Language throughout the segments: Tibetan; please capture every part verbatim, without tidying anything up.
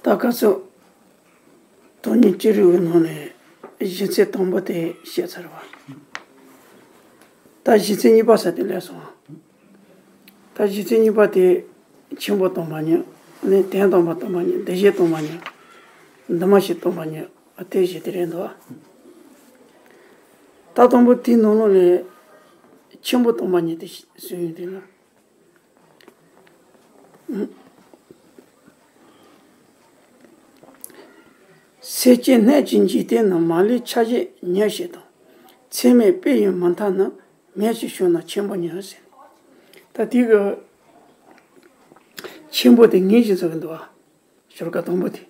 ད་ག་ཚོད། སྟོང་ཉིད་སྤྱི་རིགས་ཀྱི་ནང་ནས་གཞི་ཚིག་དང་པོ་དེ་བཤད་ཚར་བ། ད་གཞི་ཚིག་གཉིས་པ་ས་དེ་སླེབས་སོང་། ད་གཞི་ཚིག་གཉིས་པ་དེ་ཆེན་པོ་སྟོང་པ་ཉིད། ནི་དོན་དམ་པར་སྟོང་པ་ཉིད། འདུ་བྱེད་སྟོང་པ་ཉིད། འདུས་མ་བྱས་སྟོང་པ་ཉིད། ཨ་དེ་བཞི་དེ་རེད་འདུག། ད་དང་པོ་དེའི་ནང་ལོགས་ནས་ཆེན་པོ་སྟོང་པ་ཉིད་དེ་གསུངས་ཡོད་དེ་ན། སེལ་བྱེད་གནས་ཀྱི་འཇིག་རྟེན་ན། མ་ལུས་ཆ་བྱད་ཉེར་ཞི་དང་། ཚད་མས་དཔེ་ཡིས་མི་མཐའ་ན། མེད་ཅེས་ཞུ་ན་ཆེན་པོ་ཉིད་ཟེར། ད་དེ་གི་ཆེན་པོ་དེ་ངེས་ཅན་ཚོ་གི་འདུག་བ། ཤོ་ལོ་ཀ་དང་པོ་དེ།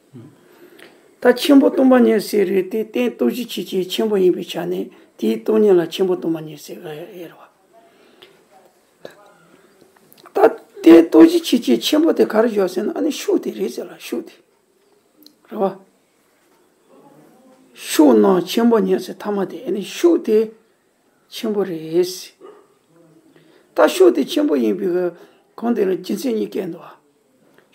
ད་ཆེན་པོ་སྟོང་པ་ཉིད་ཟེར་རེད་དེ་རྟེན་སྟོང་གཞི་ཆོས་ཅན་ཆེན་པོ་ཡིན་པའི་ཆ་ནས་དེའི་སྟོང་ཉིད་ལ་ཆེན་པོ་སྟོང་པ་ཉིད་ཟེར་གི་ཡོད་རེད་བ། ད་རྟེན་སྟོང་གཞི་ཆོས་ཅན་ཆེན་པོ་དེ་ག་རེ་བཞག་ཟེར་ན་ཨ་ནི་ཤུགས་དེ་རེད་ཟེར་ལ་ཤུགས་དེ། རེད་བ། ཤུགས་རྣམས་ཆེན་པོ་ཉིད་ཟེར་ཐ་མ་དེ་ཨ་ནི་ཤུགས་དེ་ཆེན་པོ་རེད་ཟེར། ད་ཤུགས་དེ་ཆེན་པོ་ཡིན་པའི་གང་དེ་ལ་རྒྱུ་མཚན་གཉིས་བཀོད་འདུག་བ།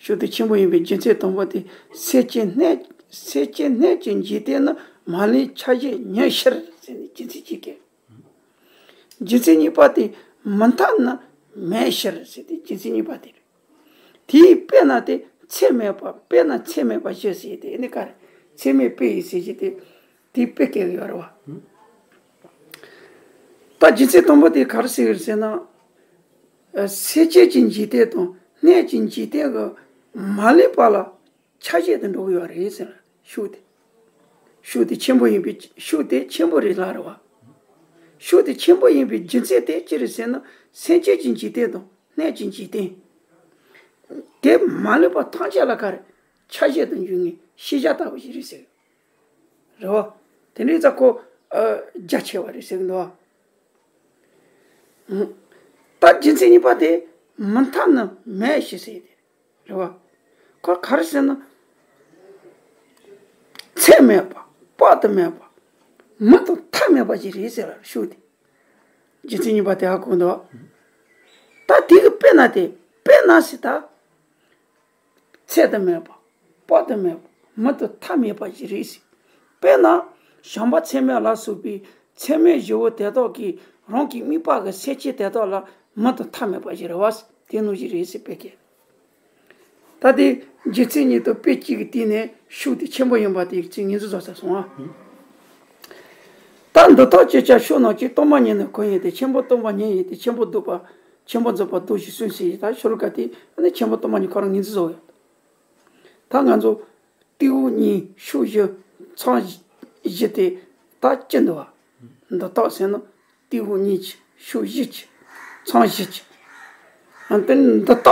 ཤུགས་དེ་ཆེན་པོ་ཡིན་པའི་རྒྱུ་མཚན་དང་པོ་དེ་སེལ་བྱེད་གནས་སེལ་བྱེད་གནས་ཀྱི་འཇིག་རྟེན་ན་མ་ལུས་ཆ་བྱད་ཉེར་ཞིར་ཟེར་ནས་རྒྱུ་མཚན་གཅིག་བཀོད། རྒྱུ་མཚན་གཉིས་པ་དེ་མི་མཐའ་ན་མེད་ཕྱིར་ཟེར་ཏེ་རྒྱུ་མཚན་གཉིས་པ་དེ་རེད། དེའི་དཔེར་ན་དེ་ཚད་མེད་པ་དཔེར་ན་ཚད་མེད་པ་ཞེས་ཟེར་ཏེ་ཨ་ནི་ག་རེ་ཚད་མས་དཔེ་ཡིས་ཟེར་གྱི་དེ་དེའི་དཔེ་བཀོད་ཀྱི་ཡོད་རེད་བ། ད་རྒྱུ་མཚན་དང་པོ་དེ་ག་རེ་ཟེར་གྱི་རེད་ཟེར་ན། ཨ་སེལ་བྱེད་ཀྱི་འཇིག་རྟེན་དང་གནས་ཀྱི་འཇིག་རྟེན་གྱི་མ་ལུས་པ་ལ་ཆ་བྱད་དུ་འགྲོ་གི་ཡོད་རེད་ཟེར་ལ་ཤུགས་དེ། ཤུགས་དེ་ཆེན་པོ་ཡིན་པའི་ཤུགས་དེ་ཆེན་པོ་རེད་ལ་རེད་བ། ཤུགས་དེ་ཆེན་པོ་ཡིན་པའི་རྒྱུ་མཚན་དེ་ཅི་རེད་ཟེར་ན་སེམས་ཅན་གྱི་འཇིག་རྟེན་དང་གནས་ཀྱི་འཇིག་རྟེན། དེ་མ་ལུས་པ་ཐམས་ཅད་ལ་ག་རེ་ཆ་བྱད་དུ་འཇུག་ངེས་ཤེས་བྱ་ལྟ་བུ་ཞིག་རེད་ཟེར། རེད་བ། དེ་འདྲའི་ཙང་ཁོ་ཨ་རྒྱ་ཆེ་བ་རེད་ཟེར་གི་འདུག་བ། ད་རྒྱུ་མཚན་གཉིས་པ་དེ་མི་མཐའ་ན་མེད་ཞེས་ཟེར་ཏེ། རེད་བ། ཁོ་ག་རེ་ཟེར་ན། ཚད་མེད་པ། དཔག་ཏུ་མེད་པ། མི་དང་མཐའ་མེད་པ་ཞིག་རེད་ཟེར་བ་ཤུགས་དེ། རྒྱུ་མཚན་གཉིས་པ་དེ་ཧ་གོ་འདུག་ད་དེ་གི་དཔེར་ན་དེ་དཔེར་ན་ཟེར་ད། ཚད་དུ་མེད་པ། དཔག་ཏུ་མེད་པ། མི་དང་མཐའ་མེད་པ་ཞིག་རེད་ཟེར། དཔེར་ན། བྱམས་པ་ཚད་མེད་ལ་སོགས་པའི་ཚད་མེད་བཞི་བོ་དེ་དག་གིས་རང་གི་དམིགས་པ་གི་སེལ་བྱེད་དེ་དག་ལ་མི་དང་མཐའ་མེད་པ་ཞིག་རེད་བ། དེ་ནང་བཞིན་རེད་ཟེར་དཔེ་བཀོད། ད་དེ་རྒྱུ་མཚན་གཉིས་དང་དཔེ་གཅིག་གི་སྟེང་ནས་ཤུགས་དེ་ཆེན་པོ་ཡིན་པ་དེ་ཚིག་ངེས་འཛིན་བཟོ་ས་སོང་ཨ། ད་འདི་དག་ཅི་བྱ་ཤུགས་རྣམས་ཀྱི་སྟོང་པ་ཉིད་ནི་ཁོ་ཡིན་ཏེ་ཆེན་པོ་སྟོང་པ་ཉིད་ཡིན་ཏེ་ཆེན་པོ་རྫོགས་པ་ཆེན་པོ་རྫོགས་པ་རྫོགས་ཞེས་གསུངས་ཟིན་ཡིན་ད་ཤོ་ལོ་ཀ་དེ་ནི་ཆེན་པོ་སྟོང་པ་ཉིད་ཁོ་རང་ངེས་འཛིན་བཟོ་ཡོད། ད་ང་ཚོ་ཏི་ཧུ་གཉིས་ཤུགས་བཞི་མཚམས་བཞི་དེ་ད་ཅི་འདུག་བ། འདི་དག་ཟེར་ན་ཏི་ཧུ་གཉིས་ཀྱི་ཤུགས་བཞི་ཀྱི་མཚམས་བཞི་ཀྱི་ཨ་དེ་འདི་དག་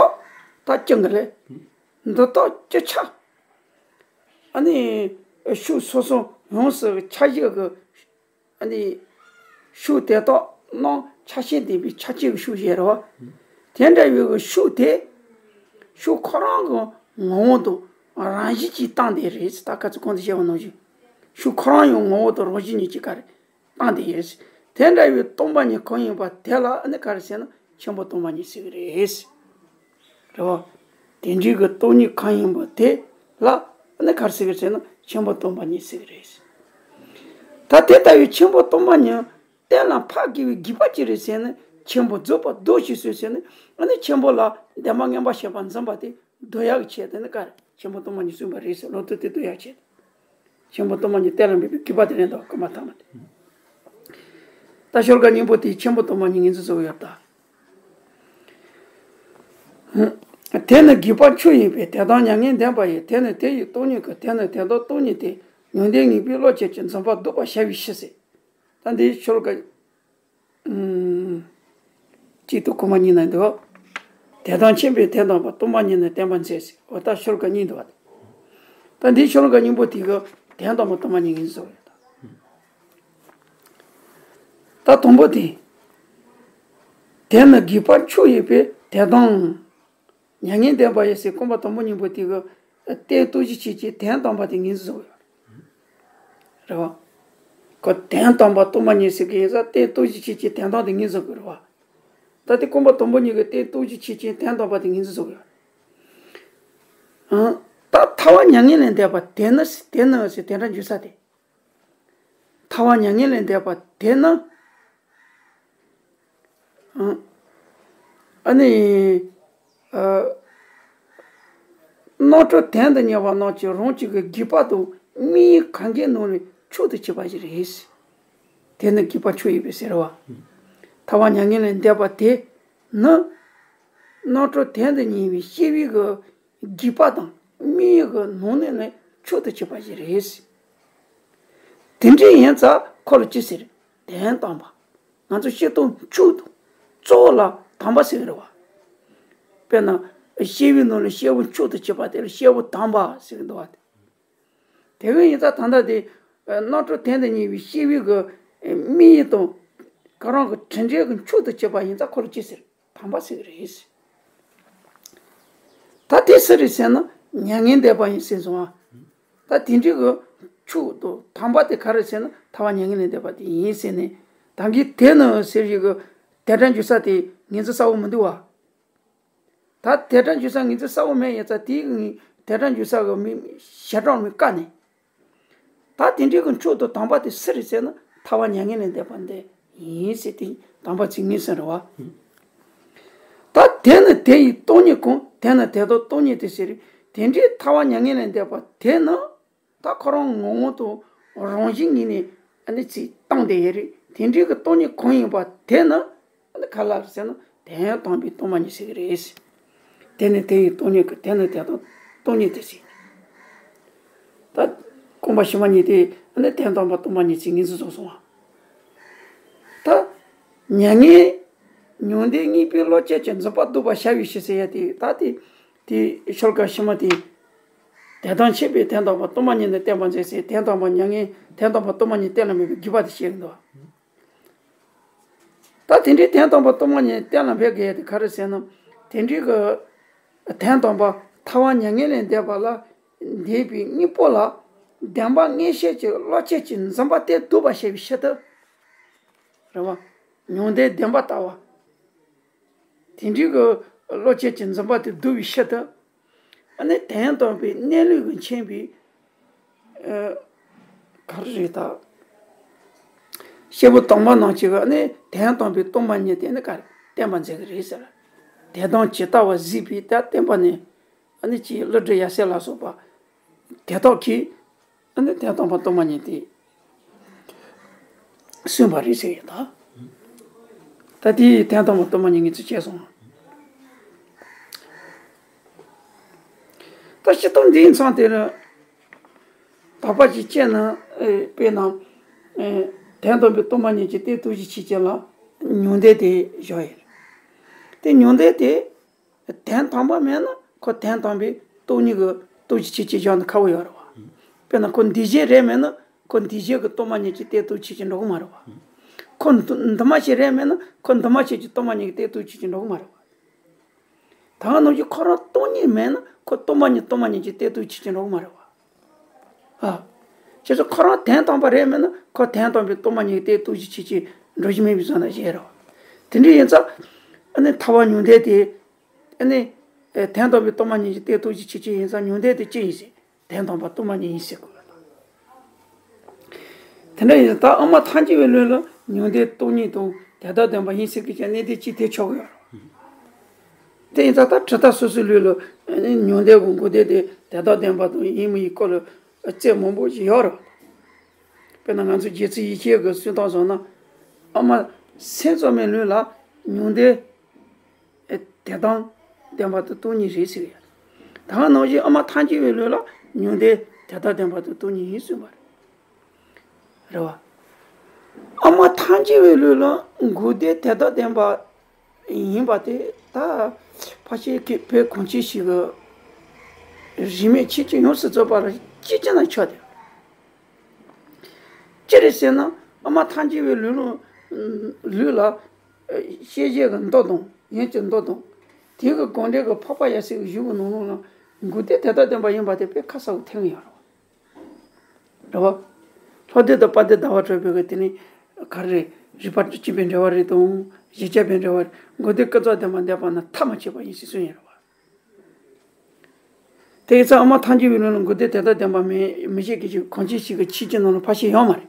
ད་ཅི་འགི་ལེ། འདི་དག་ཅི་ཆ། ཨ་ནི་ཤུགས་སོ་སོ་ཡོངས་སུ་ཆ་བཞག་གི་ཨ་ནི་ཤུགས་དེ་དག་རྣམས་ཆ་ཤས་ལྡན་པའི་ཆ་ཅན་གྱི་ཤུགས་ཞེས་རེད་བ། དེ་འདྲ་བའི་གི་ཤུགས་དེ་ཤུགས་ཁོ་རང་གི་ངོ་བོ་དང་རང་བཞིན་གྱིས་བཏང་སྟེ་རེད་ད་ག་ཚོད་གོང་དུ་བཤད་པ་ནང་བཞིན་ཤུགས་ཁོ་རང་ཡང་ངོ་བོ་དང་རང་བཞིན་གཉིས་ཀྱི་ཀ་རེད། བཏང་སྟེ་ཡོད། དེ་འདྲ་བའི་སྟོང་པ་ཉིད་གང་ཡིན་པ་དེ་ལ་ནི་ག་རེ་ཟེར་ན་ཆེན་པོ་སྟོང་པ་ཉིད་ཟེར་གྱི་རེད། རེད་བ། དེ་འདྲའི་གི་སྟོང་ཉིད་གང་ཡིན་པ་དེ་ལ་ནི་ག་རེ་ཟེར་གྱི་ཟེར་ན་ཆེན་པོ་སྟོང་པ་ཉིད་ཟེར་གྱི་རེད། ད་དེ་ལྟ་བུའི་ཆེན་པོ་སྟོང་པ་ཉིད་གཏན་ལ་ཕབ་དགོས་པའི་དགོས་པ་ཅི་རེད་ཟེར་ན་ཆེན་པོ་རྫོགས་པ་རྫོགས་ཞེས་གསུངས་ཟེར་ན་ནི་ཆེན་པོ་ལ་བདེན་པ་ངན་པ་བྱས་པ་འཛིན་པ་དེ། འདོད་ཡག་གི་ཆེད་དུ་ནི་ཀར་ཆེན་པོ་སྟོང་པ་ཉིད་གསུངས་པ་རེད་ཟེར་ལོ་ཏོག་དེ་འདོད་ཡག་ཆེད་དུ། ཆེན་པོ་སྟོང་པ་ཉིད་གཏན་ལ་འབེབས་པའི་དགོས་པ་དེ་རེད་འདུག་སྐུ་མ་ཐག་མ་དེ། ད་ཤོ་ལོ་ཀ་སྙིང་པོ་དེ་ཆེན་པོ་སྟོང་པ་ཉིད་ངེས་འཛིན་བཟོ་གི་ཡོད་ད། དེ་ནི་དགོས་པ་ཆོས་ཡིན་པས་དེ་དང་མྱ་ངན་འདས་པ་ཡི་དེ་ནི་དེ་ཡི་སྟོང་ཉིད་ཀྱི་དེ་ནི་དེ་དག་སྟོང་ཉིད་དེ་ཉོན་ལྡན་ངེས་པའི་བློ་ཁྱད་ཀྱི་འཛིན་པ་ལྡོག་པར་བྱ་བའི་ཕྱིར་ཟེར། ད་འདི་ཤོ་ལོ་ཀ་གཅིག་ཏུ་ཁོ་མ་གཉིས་ན་འདུག་དེ་དང་མཁྱེན་པས་དོན་དམ་པར་སྟོང་པ་ཉིད་ནི་བསྟན་པར་མཛད་ཟེར། འོ་ད་ཤོ་ལོ་ཀ་གཉིས་འདུག་བ། ད་འདིའི་ཤོ་ལོ་ཀ་སྙིང་པོ་དེ་གི་དོན་དམ་པར་སྟོང་པ་ཉིད་ཡིན་ཟེར་བ་ཡོད་ད། ད་དང་པོ་དེ། དེ་ནི་དགོས་པ་ཆོས་ཡིན་པས་དེ་དང་། མྱ་ངན་འདས་པ་ཡི་ཟེར་རྐང་པ་དང་པོ་གཉིས་པོ་དེ་གི་རྟེན་སྟོང་གཞི་ཆོས་ཅན་དོན་དམ་པ་དེ་ངེས་འཛིན་བཟོ་གི་ཡོད་རེད་བ། ཁོ་དོན་དམ་པ་སྟོང་པ་ཉིད་ཟེར་གི་ཡིན་ཙང་རྟེན་སྟོང་གཞི་ཆོས་ཅན་དོན་དམ་དེ་ངེས་འཛིན་བཟོ་གི་ཡོད་རེད་བ། ད་དེ་རྐང་པ་དང་པོ་གཉིས་ཀྱི་རྟེན་སྟོང་གཞི་ཆོས་ཅན་དོན་དམ་པ་དེ་ངེས་འཛིན་བཟོ་གི་ཡོད་རེད། ཨང་། ད་ཐར་པ་མྱ་ངན་ལས་འདས་པ་དེ་ནི་དེ་ནི་ཟེར་དེ་འདྲ་འཇུག་ས་དེ། ཐར་པ་མྱ་ངན་ལས་འདས་པ་དེ་ནི། ཨང་། ཨ་ནི། ཨ། རྣམ་གྲོལ་དོན་དུ་གཉེར་བ་རྣམས་ཀྱིས་རང་གཅིག་གི་སྒེག་པ་དང་མིག་ཡིད་གང་གཱའི་ནང་ལས་མཆོག་ཏུ་གྱུར་པ་ཞིག་རེད། དེ་ནི་སྒེག་པ་མཆོག་ཡིན་པས་ཟེར་བ། ཐར་པ་མྱ་ངན་ལས་འདས་པ་དེ་ནི། རྣམ་གྲོལ་དོན་དུ་གཉེར་བའི་སྐྱེ་བོའི་གི་སྒེག་པ་དང་མིག་ཡིད་ཀྱི་ནང་ནས་ནི་མཆོག་ཏུ་གྱུར་པ་ཞིག་རེད། དེ་འདྲ་ཡིན་ཙང་ཁོ་ལ་ཅི་ཟེར། དོན་དམ་པ། ང་ཚོ་སྤྱིར་བཏང་མཆོག་ཏུ་གཙོ་བོ་ལ་དམ་པ་ཟེར་གྱི་རེད་བ། དཔེར་ན། སྐྱེ་བོའི་ནང་ནས་སྐྱེ་བོ་མཆོག་ཏུ་གྱུར་པ་དེ་ལ་སྐྱེ་བོ་དམ་པ་ཟེར་གྱི་འདུག་བ། དེ་གི་ཡིན་ཙང་ད་ལྟ་དེ། རྣམ་གྲོལ་དོན་དུ་གཉེར་བའི་སྐྱེ་བོའི་གི་མིག་ཡིད་དང་། ཁོ་རང་གི་དྲིན་དྲན་གྱི་མཆོག་ཏུ་གྱུར་པ་ཡིན་ཙང་ཁོ་ལ་ཅི་ཟེར། དམ་པ་ཟེར་གྱི་རེད། ད་དེ་སུ་རེད་ཟེར་ན་མྱ་ངན་འདས་པ་ཡིན་ཟེར་སོང་ང་། ད་དེ་འདྲའི་གི་མཆོག་ཏུ་དམ་པ་དེ་ག་རེ་ཟེར་ན་ཐར་པ་མྱ་ངན་ལས་འདས་པ་དེ་ཡིན་ཟེར་ནས། ད་གིན་དེ་ནི་ཟེར་བའི་གི་དེ་འདྲ་འཇུག་ས་དེ་ངོས་འཛིན་གསལ་བོ་མི་འདུག་བ། ད་དེ་འདྲ་འཇུག་ས་ངོས་འཛིན་གསལ་བོ་མེད་ཡིན་ཙང་དེའི་གི་དེ་འདྲ་འཇུག་ས་གི་མི་ཞེ་དྲག་མི་དཀའ་ནས། ད་དེ་འདྲའི་གི་མཆོག་ཏུ་དམ་པ་དེ་སུ་རེད་ཟེར་ན་ཐར་པ་མྱ་ངན་ལས་འདས་པ་འདི་ཡིན་ཟེར་ཏེ་དམ་པ་ཚིག་ངེས་ཟེར་རེད་བ། ད་དེ་ནི་དེ་ཡི་སྟོང་ཉིད་གང་། དེ་ནི་དེ་དག་སྟོང་ཉིད་དེ་ཟེར། དེ་འདྲའི་ཐར་པ་མྱ་ངན་ལས་འདས་པ་དེ་ནི། ད་ཁོ་རང་ངོ་བོ་དང་རང་བཞིན་ཉིད་ནས་ཨ་ནི་ཚིག་བཏང་བསྡད་ཡོད་རེད། དེ་འདྲའི་གི་སྟོང་ཉིད་གང་ཡིན་པ་དེ་ནི། ཨ་ནི་ག་ལ་རེད་ཟེར་ན་དོན་དམ་པའི་སྟོང་པ་ཉིད་ཟེར་གྱི་རེད། དེ་ནི་དེ་ཡི་སྟོང་ཉིད་ཀྱི་དེ་ནི་དེ་དག་སྟོང་ཉིད་དེ་ཟེར། ད་རྐང་པ་ཕྱི་མ་གཉིས་དེ་ཨ་ནི་དོན་དམ་པ་སྟོང་པ་ཉིད་ཟེར་ངོས་འཛིན་བཟོས་སོང་བ། ད་མྱ་ངན་མྱང་འདས་གཉིས་པོའི་བློ་ཅན་གྱི་འཛིན་པ་བཟློག་པར་བྱ་བའི་ཕྱིར་ཟེར་ཡ་དེ་ད་དེ་དེ་ཤོ་ལོ་ཀ་ཕྱི་མ་དེ། དེ་དང་ཕྱད་པས་དོན་དམ་པ་སྟོང་པ་ཉིད་ནི་བསྟན་པར་མཛད་ཟེར། དོན་དམ་པ་མྱ་ངན་དོན་དམ་པ་སྟོང་པ་ཉིད་གཏན་ལ་འབེབས་པའི་དགོས་པ་དེ་བཤད་ཀྱི་འདུག་ད་དེ་འདྲའི་དོན་དམ་པ་སྟོང་པ་ཉིད་གཏན་ལ་འབེབས་དགོས་ཡ་དེ་ག་རེ་ཟེར་ན། དེ་འདྲའི་གི་དོན་དམ་པ་ཐར་པ་མྱ་ངན་ལས་འདས་པ་ལ་འདས་པའི་གཉིས་པོ་ལ་བདེན་པ་མངོན་ཤེས་ཀྱི་བློ་ཅན་གྱི་འཛིན་པ་དེ་བཟློག་པར་བྱ་བའི་ཕྱིར་དུ། རེད་བ། མྱང་འདས་བདེན་པ་ལྟ་བུ། དེ་འདྲའི་གི་བློ་ཅན་གྱི་འཛིན་པ་དེ་བཟློག་པའི་ཕྱིར་དུ། ཨ་ནི་དོན་དམ་པའི་གནས་ལུགས་ཀྱི་མཁྱེན་པའི། ཨ། ག་རེ་རེད་ད། སྐྱེས་བུ་དམ་པ་རྣམས་ཀྱིས་ཨ་ནི་དོན་དམ་པའི་སྟོང་པ་ཉིད་དེ་ནི་ག་རེ་བསྟན་པར་མཛད་ཀྱི་རེད་ཟེར། དེ་དང་ཇི་ལྟ་བར་གཟིགས་པའི་ད་བསྟན་པ་ནི། ཨ་ནི་ཅིག་ཀླུ་སྒྲུབ་ཡབ་སྲས་ལ་སོགས་པ་དེ་དག་གིས། ཨ་ནི་དོན་དམ་པ་སྟོང་པ་ཉིད་དེ་གསུངས་པ་རེད་ཟེར་ཡོད་ད། ད་དེའི་དོན་དམ་པ་སྟོང་པ་ཉིད་ངེས་ཚིག་བྱས་སོང་། ད་སྤྱིར་བཏང་འདིའི་མཚམས་དེ་ལ་དག་པ་ཅིག་བྱས་ན། ཨེ། དཔེར་ན། ཨེ། དོན་དམ་པའི་སྟོང་པ་ཉིད་ཀྱི་ལྟོས་གྲུབ་ཀྱི་ཆོས་ཅན་ལ་མྱང་འདས་དེ་བཞག་ཡོད། དེ་མྱང་འདས་དེ། དོན་དམ་པ་མེད་ན་ཁོ་དོན་དམ་པའི་སྟོང་ཉིད་ཀྱི་ལྟོས་གྲུབ་ཀྱི་ཆོས་ཅན་བཞག་ན་ཁག་པོ་ཡོད་རེད་བ། དཔེར་ན་ཁོ་འདུས་བྱས་རེད་མེད་ན་ཁོ་འདུས་བྱས་ཀྱི་སྟོང་པ་ཉིད་ཀྱི་ལྟོས་གྲུབ་ཀྱི་ཆོས་ཅན་འགྲོ་གི་མ་རེད་བ། ཁོ་འདུ་འདུས་མ་བྱས་རེད་མེད་ན་ཁོ་འདུས་མ་བྱས་ཀྱི་སྟོང་པ་ཉིད་ཀྱི་ལྟོས་གྲུབ་ཀྱི་ཆོས་ཅན་འགྲོ་གི་མ་རེད་བ། ད་ག་ནང་བཞིན་ཁོ་རང་སྟོང་ཉིད་མེད་ན་ཁོ་སྟོང་པ་ཉིད་སྟོང་པ་ཉིད་ཀྱི་ལྟོས་གྲུབ་ཀྱི་ཆོས་ཅན་འགྲོ་གི་མ་རེད་བ། ཨ། བྱས་ཙང་ཁོ་རང་དོན་དམ་པ་རེད་མེད་ན་ཁོ་དོན་དམ་པའི་སྟོང་པ་ཉིད་ཀྱི་ལྟོས་གྲུབ་ཀྱི་ཆོས་ཅན་འགྲོ་གི་མེད་པའི་བཟོ་ན་བཞག་རེད་བ། དེ་འདྲ་ཡིན་ཙང་ཨ་ནི་ཐར་པ་མྱང་འདས་དེ། ཨ་ནི། ཨེ། དོན་དམ་པའི་སྟོང་པ་ཉིད་ཀྱི་ལྟོས་གྲུབ་ཀྱི་ཆོས་ཅན་ཡིན་ཙང་མྱང་འདས་དེ་ཅི་ཡིན་ཟེར། དོན་དམ་པ་སྟོང་པ་ཉིད་ཡིན་ཟེར་དགོས་པ་དང་། དེ་འདྲ་ཡིན་ཙང་ད་དབུ་མ་ཐལ་འགྱུར་བའི་ལུགས་ལ་མྱང་འདས་སྟོང་ཉིད་དང་དོན་དམ་བདེན་པ་ཡིན་ཟེར་གྱི་ཀྱང་གནད་དོན་གཅིག་དེ་ཆགས་ཀྱི་ཡོད་རེད། དེ་ཡིན་ཙང་ད་གྲུབ་མཐའ་སོ་སོའི་ལུགས་ལ་ཨ་ནི་མྱང་འདས་ཀྱི་འགོག་བདེན་དེ་དོན་དམ་བདེན་པ་དང་ཡིན་མིན་གྱི་སྐོར་ལ་རྩོད་མང་པོ་ཞིག་ཡོད་རེད། དཔེར་ན་ང་ཚོ་རྗེ་བཙུན་ཡེ་ཤེས་ཀྱིས་གསུངས་སྟངས་སོང་ན། དབུ་མ་སེམས་ཙམ་པའི་ལུགས་ལ་མྱང་འདས། ཨེ། དོན་དམ་བདེན་པ་དང་སྟོང་ཉིད་རེད་ཟེར་ཡ། ད་ག་ནང་བཞིན་དབུ་མ་ཐལ་འགྱུར་བའི་ལུགས་ལ་མྱང་འདས་དོན་དམ་བདེན་པ་དང་སྟོང་ཉིད་ཡིན་གསུངས་པ་རེད། རེད་བ། དབུ་མ་ཐལ་འགྱུར་བའི་ལུགས་ལ་འགོག་བདེན་དོན་དམ་བདེན་པ་ཡིན་པ་དེ་ད་ཕལ་ཆེར་གྱི་བོད་གངས་ཅན་ཞིག་གི་རིས་མེད་ཁྱད་ཆོས་ཡོངས་སུ་རྫོགས་པ་ལ་གཅིག་ཅན་ལ་ཆགས་ཏེ། ཅི་རེད་ཟེར་ན་དབུ་མ་ཐལ་འགྱུར་བའི་ལུགས་ལ་ལུགས་ལ། ཤེས་བྱའི་གི་མདོ་དང་ཡིན་གྱི་མདོ་དང་། དེའི་གི་དགོངས་འགྲེལ་གྱི་འཕགས་པ་ཡབ་སྲས་ཀྱི་བཞུགས་པའི་ནང་ལོགས་ལ་འགོག་བདེན་དོན་དམ་བདེན་པ་ཡིན་པ་དེ་དཔེ་ཁ་གསལ་པོ་ཐོན་གྱི་ཡོད་རེད་བ། རེད་བ། ལྷོ་སྡེ་དང་དཔལ་ལྡན་ཟླ་བ་གྲགས་པའི་གི་དེ་ནི་ག་རེ་རེད། རིགས་པ་གཅིག་པའི་འགྲེལ་པ་རེད་དང་གཞལ་བྱ་པའི་འགྲེལ་པ་རེད། འགོག་བདེན་ཀུན་རྫོབ་བདེན་པ་འདོད་པ་ནི་ཐབས་མ་མཁས་པ་ཡིན་ཞེས་གསུངས་ཡོད་རེད་བ། དེ་ཡི་ཚེ་ཨ་མ་ཐལ་འགྱུར་བའི་ལུང་ལ་མགོན་དེ་དེ་དག་བདེན་པ་མེད་མི་ཤེས་ཀྱི་ཞིག་གང་ཅི་ཞིག་གི་ཆོས་ཀྱི་ནང་ལ་ཕར་ཕྱིན་ཡོད་མ་རེད།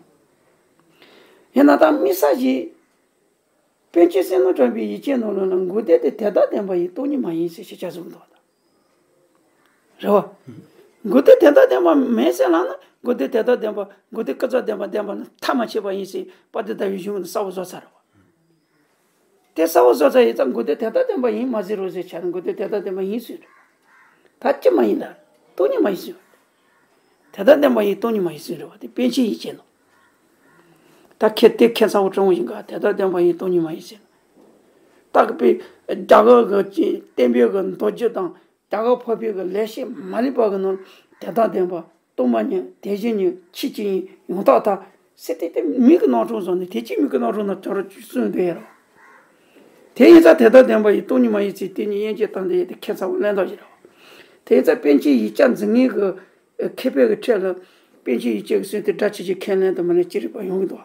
ཡིན་ན་ད་དམིགས་བསལ་ཞིག་པཎ་ཆེན་བསོད་ནམས་གྲགས་པའི་ཡིག་ཆའི་ནང་ལོགས་ལ་མགོན་དེ་དེ་དག་བདེན་པ་ཡི་སྟོང་ཉིད་མ་ཡིན་ཟེར་ཤེས་བྱ་བཟུང་འདུག་བ། རེད་བ། མགོན་དེ་དེ་དག་བདེན་པ་མེད་ཟེར་ལབ་ན་མགོན་དེ་དེ་དག་བདེན་པ་མགོན་དེ་ཀུན་རྫོབ་བདེན་པ་བདེན་པ་ནི་མཐའ་མ་ཆད་པ་ཡིན་ཟེར་དཔལ་ལྡན་ཟླ་བའི་གཞུང་ནས་གསལ་པོ་བཟོ་ཚར་རེད་བ། དེ་གསལ་པོ་བཟོ་ཚར་ཡིན་ཙང་མགོན་དེ་དེ་དག་བདེན་པ་ཡིན་མ་ཟེར་རོགས་ཟེར་བྱས་ན་མགོན་དེ་དེ་དག་བདེན་པ་ཡིན་ཟེར་རེད། ད་ཅི་མ་ཡིན་ལ། སྟོང་ཉིད་མ་ཡིན་ཟེར། དེ་དག་བདེན་པ་ཡིན་སྟོང་ཉིད་མ་ཡིན་ཟེར་རེད་བ་དེ་པཎ་ཆེན་ཡིག་ཆའི་ནང་། ད་ཁྱེད་དེ་ཁྱད་མཚར་པོ་དྲང་བོ་ཡིན་ག་དེ་དག་བདེན་པ་ཡིན་སྟོང་ཉིད་མ་ཡིན་ཟེར། ད་གི་པའི་རྒྱ་གར་གི་བསྟན་པའི་གི་མདོ་རྒྱུད་དང་རྒྱ་གར་འཕགས་པའི་གི་ལེགས་བཤད་མ་ལུས་པ་གི་ནང་དེ་དག་བདེན་པ། སྟོང་པ་ཉིད། དེ་བཞིན་ཉིད། ཆོས་ཅན། ཡང་དག་མཐའ། ཟེར་ཏེ་དེ་མིང་གི་རྣམ་གྲངས་བཟུང་ནས་དེ་ཅིག་མིང་གི་རྣམ་གྲངས་ནང་ཅོག་ར་གསུངས་འདུག་ཡ་རོ། དེ་ཡིན་ཙང་དེ་དག་བདེན་པ་ཡི་སྟོང་ཉིད་མ་ཡིན་ཚེ་དེ་ཉིད་དབྱེ་འབྱེད་སྟངས་དེ་ཡི་དེ་ཁྱད་མཚར་བོ་གླེང་དོ་ཞིག་རེད། དེ་ཡིན་ཙང་པཎ་ཆེན་ཡིག་ཆ་འཛིན་མཁན་གྱི་མཁས་པའི་གི་ཁྲོད་ལ་པཎ་ཆེན་ཡིག་ཆ་གི་སྲོལ་དེ་སྒྲ་ཆོས་ཅན་ཁས་ལེན་དུ་མ་ལེན་ཅི་རིགས་པ་ཡོང་གི་འདུག་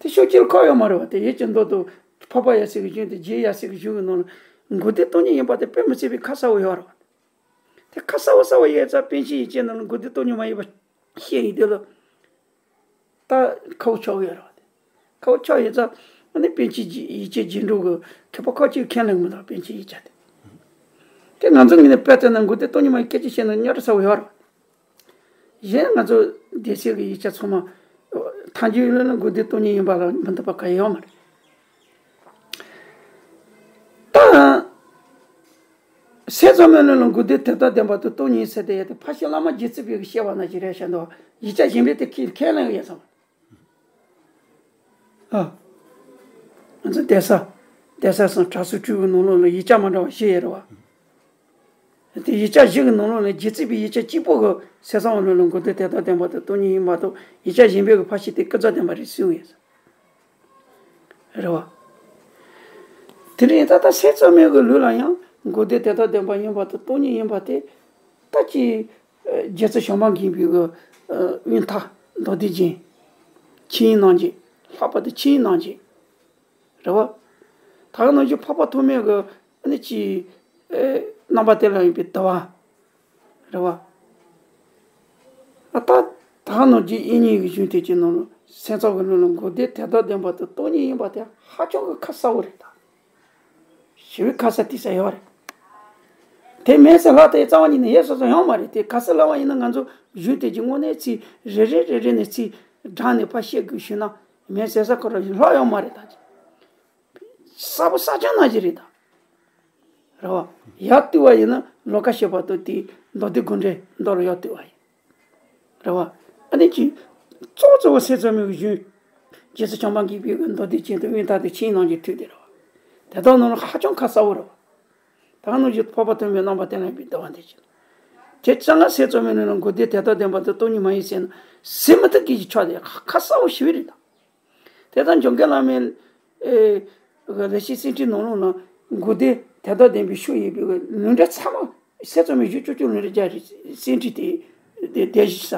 དེ་ཤོག་ཅིག་ལ་ཁག་ཡོད་མ་རེད་བ། དེ་ཡིད་ཀྱི་མདོ་དང་འཕགས་པ་ཡབ་སྲས་ཀྱི་གཞུང་དེ་རྗེ་ཡབ་སྲས་ཀྱི་གཞུང་གི་ནང་ལ་མགོན་དེ་སྟོང་ཉིད་ཡིན་པ་དེ་དཔེ་མི་སྲིད་པའི་ཁ་གསལ་བོ་ཡོད་རེད་བ། དེ་ཁ་གསལ་བོ་གསལ་བོ་ཡོད་ཙང་པཎ་ཆེན་ཡིག་ཆའི་ནང་ལ་མགོན་དེ་སྟོང་ཉིད་མ་ཡིན་པ་བཤད་ཡིན་དེ་ལ། ད་ཁ་བོ་ཆགས་ཡོད་རེད་བ། ཁ་བོ་ཆགས་ཡོད་ཙང་ཨ་ནི་པཎ་ཆེན་ཡིག་ཆའི་རྗེས་འགྲོ་གི་མཁས་པ་ཁག་ཅིག་ཁས་ལེན་མི་འདུག་པཎ་ཆེན་ཡིག་ཆ་དེ། དེ་ང་ཚོ་ངོས་ནས་དཔེ་བལྟས་ན་མགོན་དེ་སྟོང་ཉིད་མ་ཡིན་སྐད་ཆ་བཤད་ན་རྙོག་དྲ་ཚ་བོ་ཡོད་རེད་བ། གཞན་ང་ཚོ་སྡེ་སྲིད་ཀྱི་ཡིག་ཆ་ཚང་མ་ཐལ་འགྱུར་ལ་མགོན་དེ་སྟོང་ཉིད་ཡིན་པ་ལ་མི་འདུག་པ་ག་ཡོད་མ་རེད། ད། སྲས་མཚོ་མོའི་ལུང་ལ་མགོན་དེ་དེ་ལྟར་བདེན་པ་དང་སྟོང་ཉིད་ཟེར་དེ་ཡོད་དེ་ཕལ་ཆེར་བླ་མ་རྗེ་བཙུན་པའི་བཤད་པ་ནང་བཞིན་རེད་ཤག་འདུག་ཡིག་ཆ་གཞན་པས་དེ་ཁས་ཁས་ལེན་གྱི་ཡོད་ཙང་། ཨ། ང་ཚོ་གདན་ས། གདན་ས་སམ་གྲྭ་ཚང་དྲུག་གི་ནང་ལོགས་ལ་ཡིག་ཆ་མ་འདྲ་བ་བཞི་ཡོད་རེད་བ། དེ་ཡིག་ཆ་བཞི་གི་ནང་ལོགས་ལ་རྗེ་བཙུན་པའི་ཡིག་ཆ་གཅིག་པོ་གི་སྲས་མཚོ་མོའི་ལུང་ལ་མགོན་དེ་དེ་ལྟར་བདེན་པ་དང་སྟོང་ཉིད་ཡིན་མ་གཏོགས་ཡིག་ཆ་གཞན་པའི་གི་ཕལ་ཆེར་དེ་ཀུན་རྫོབ་བདེན་པ་རེད་གསུངས་ཡོད། རེད་བ། དེ་རིང་ད་ལྟ་སྲས་མཚོ་མོའི་གི་ལུགས་ལ་ཡང་མགོན་དེ་དེ་ལྟར་བདེན་པ་ཡིན་པ་དང་སྟོང་ཉིད་ཡིན་པ་དེ་ད་ཅི། རྗེ་བཙུན་བྱམས་པ་མགོན་པོའི་གི་དབུས་མཐའ་མདོ་སྡེ་རྒྱན། ཆོས་དབྱིངས་རྣམ་འབྱེད། ལྷག་པར་དུ་ཆོས་དབྱིངས་རྣམ་འབྱེད། རེད་བ། ད་ག་ནང་བཞིན་འཕགས་པ་ཐོགས་མེད་ཀྱི་ཨ་ནི་ཅི། རྣམ་པར་དེ་ལ་ཡོད་པའི་དུ་བ། རེད་བ། ཨ་ད། ད་ག་ནང་བཞིན་དབྱིག་གཉེན་གྱི་གཞུང་དེ་ཅིག་ནང་ལ་སེམས་ཙམ་གྱི་ལུགས་ལ་མགོན་དེ་དེ་ལྟར་བདེན་པ་དང་སྟོང་ཉིད་ཡིན་པ་དེ་ཧ་ཅང་གི་ཁ་གསལ་བོ་རེད་ད། ཞེ་པོའི་ཁ་གསལ་ཏོག་ཙམ་ཡོད་རེད། དེ་མེད་ཟེར་ལབ་དེ་རྩ་བ་ཉིད་ནས་ཡོད་སོ་སོ་ཡོང་མ་རེད་དེ་ག་ཟེར་ལབ་པ་ཡིན་ན་ང་ཚོ་གཞུང་དེ་ཅིག་དངོས་གནས་ཚིག་རེ་རེ་རེ་རེ་ནས་ཚིག་དྲངས་ནས་ཕར་བཤད་དགོས་ཞུས་ན་མེད་ཟེར་ས་ཁོ་རང་ལྷག་ཡོད་མ་རེད་ད། གསལ་པོ་གསལ་རྐྱང་ནང་བཞིན་རེད་ད། རེད་བ། ཡར་བཏུས་པ་ཡིན་ན་ལོ་ཀ་བཤད་པ་དང་དེའི་མདོ་སྡེ་དགོངས་འགྲེལ་མདོ་ལ་ཡར་བཏུས་པ་ཡིན། རེད་བ། ཨ་ནི་ཅི། གཙོ་བོ་གཙོ་བོ་སེམས་ཙམ་མའི་གཞུང་། རྗེ་བཙུན་བྱམས་པ་མགོན་པོའི་མདོ་སྡེ་རྒྱན་དང་དབུས་མཐའ་དང་ཆོས་དབྱིངས་རྣམ་འབྱེད་ཐུགས་དེ་རེད་བ། དེ་དག་ནང་ལ་ཧ་ཅང་ཁ་གསལ་བོ་རེད་བ། ད་ག་ནང་བཞིན་འཕགས་པ་ཐོགས་མེད་རྣམ་པར་དེ་ལ་ཡོད་པའི་དུ་བ་འདི་བཞིན། དེ་ཙམ་ལ་སེམས་ཙམ་མའི་ནང་ལ་མགོན་དེ་དེ་ལྟར་བདེན་པ་དང་སྟོང་ཉིད་མ་ཡིན་ཟེར་ན་ཟེར་མི་ཐུབ་མཁན་གྱི་ཕྱོགས་དེ་ཁ་གསལ་བོ་ཞེ་པོ་རེད་ད། དེ་ལྟར་འཇམ་མགོན་བླ་མའི་ཨེ་ལེགས་བཤད་གསེར་ཁྲིའི་ནང་ལོགས་ན་མགོན་དེ་དེ་ལྟར་བདེན་པའི་ཕྱོགས་ཡིན་པའི་ལུང་འདྲེན་ཚང་མ་སེམས་ཙམ་མའི་གཞུང་བཅུ་བཅུ་ལུང་འདྲེན་བརྒྱ་རེད། གསེར་ཁྲི་དེ་དེ་དེ་བཞིན་ས་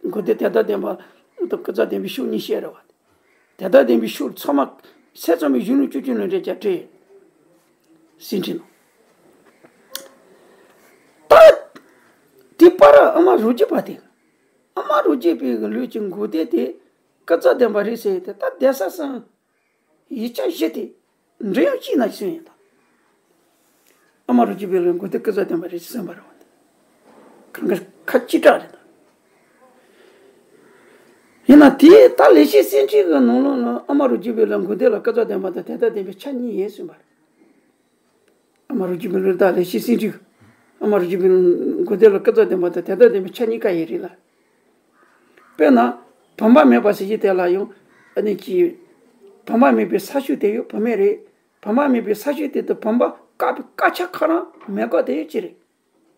མགོན་དེ་དེ་ལྟར་བདེན་པ་དང་ཀུན་རྫོབ་བདེན་པའི་ཕྱོགས་གཉིས་བཤད་རེད་བ། དེ་ལྟར་བདེན་པའི་ཕྱོགས་ཚང་མ་སེམས་ཙམ་མའི་གཞུང་ལུང་བཅུ་བཅུ་ལུང་འདྲེན་བརྒྱ་བྲིས་གསེར་ཁྲིའི་ནང་། ད་དེ་པར་ཨ་མ་རོ་རྒྱས་པ་དེ་ཨ་མ་རོ་རྒྱས་པའི་ལུགས་ཀྱི་མགོན་དེ་དེ་ཀུན་རྫོབ་བདེན་པ་རེད་ཟེར་ཏེ་ད་གདན་ས་སམ། ཡིག་ཆ་བཞི་དེ་འབྲི་ཡག་གཅིག་ན་གསུངས་ཡོད་དམ། ཨ་མ་རོ་རྒྱས་པའི་ལུགས་མགོན་དེ་ཀུན་རྫོབ་བདེན་པ་རེད་ཅེས་གསུངས་པ་རེད་བ། དེ་གང་ག་ཁ་ཅིག་གྲགས་རེད་དམ། ཡིན་ན་དེ་ད་ལེགས་བཤད་གསེར་ཁྲིའི་ནང་ལོགས་ལ་ཨ་མ་རོ་རྒྱས་པའི་ལུགས་མགོན་དེ་ལ་ཀུན་རྫོབ་བདེན་པ་དང་དེ་ལྟར་བདེན་པའི་ཆ་གཉིས་ཡོད་གསུངས་པ་རེད། ཨ་མ་རོ་རྒྱས་པའི་ལུགས་དང་ལེགས་བཤད་གསེར་ཁྲི། ཨ་མ་རོ་རྒྱས་པའི་མགོན་དེ་ལ་ཀུན་རྫོབ་བདེན་པ་དང་དེ་ལྟར་བདེན་པའི་ཆ་གཉིས་ཀ་ཡོད་རེད་ལ། དཔེར་ན། བུམ་པ་མེད་པ་ཟེར་གྱི་དེ་ལ་ཡང་། ཨ་ནི་ཅི། བུམ་པ་མེད་པའི་ས་ཕྱོགས་དེ་ཡང་བུད་མེད་རེད། བུམ་པ་མེད་པའི་ས་ཕྱོགས་དེ་དང་བུམ་པ་བཀག་པའི་དཀར་ཆ་ཁོ་རང་མེད་དགག་དེ་ཡང་ཅི་རེད།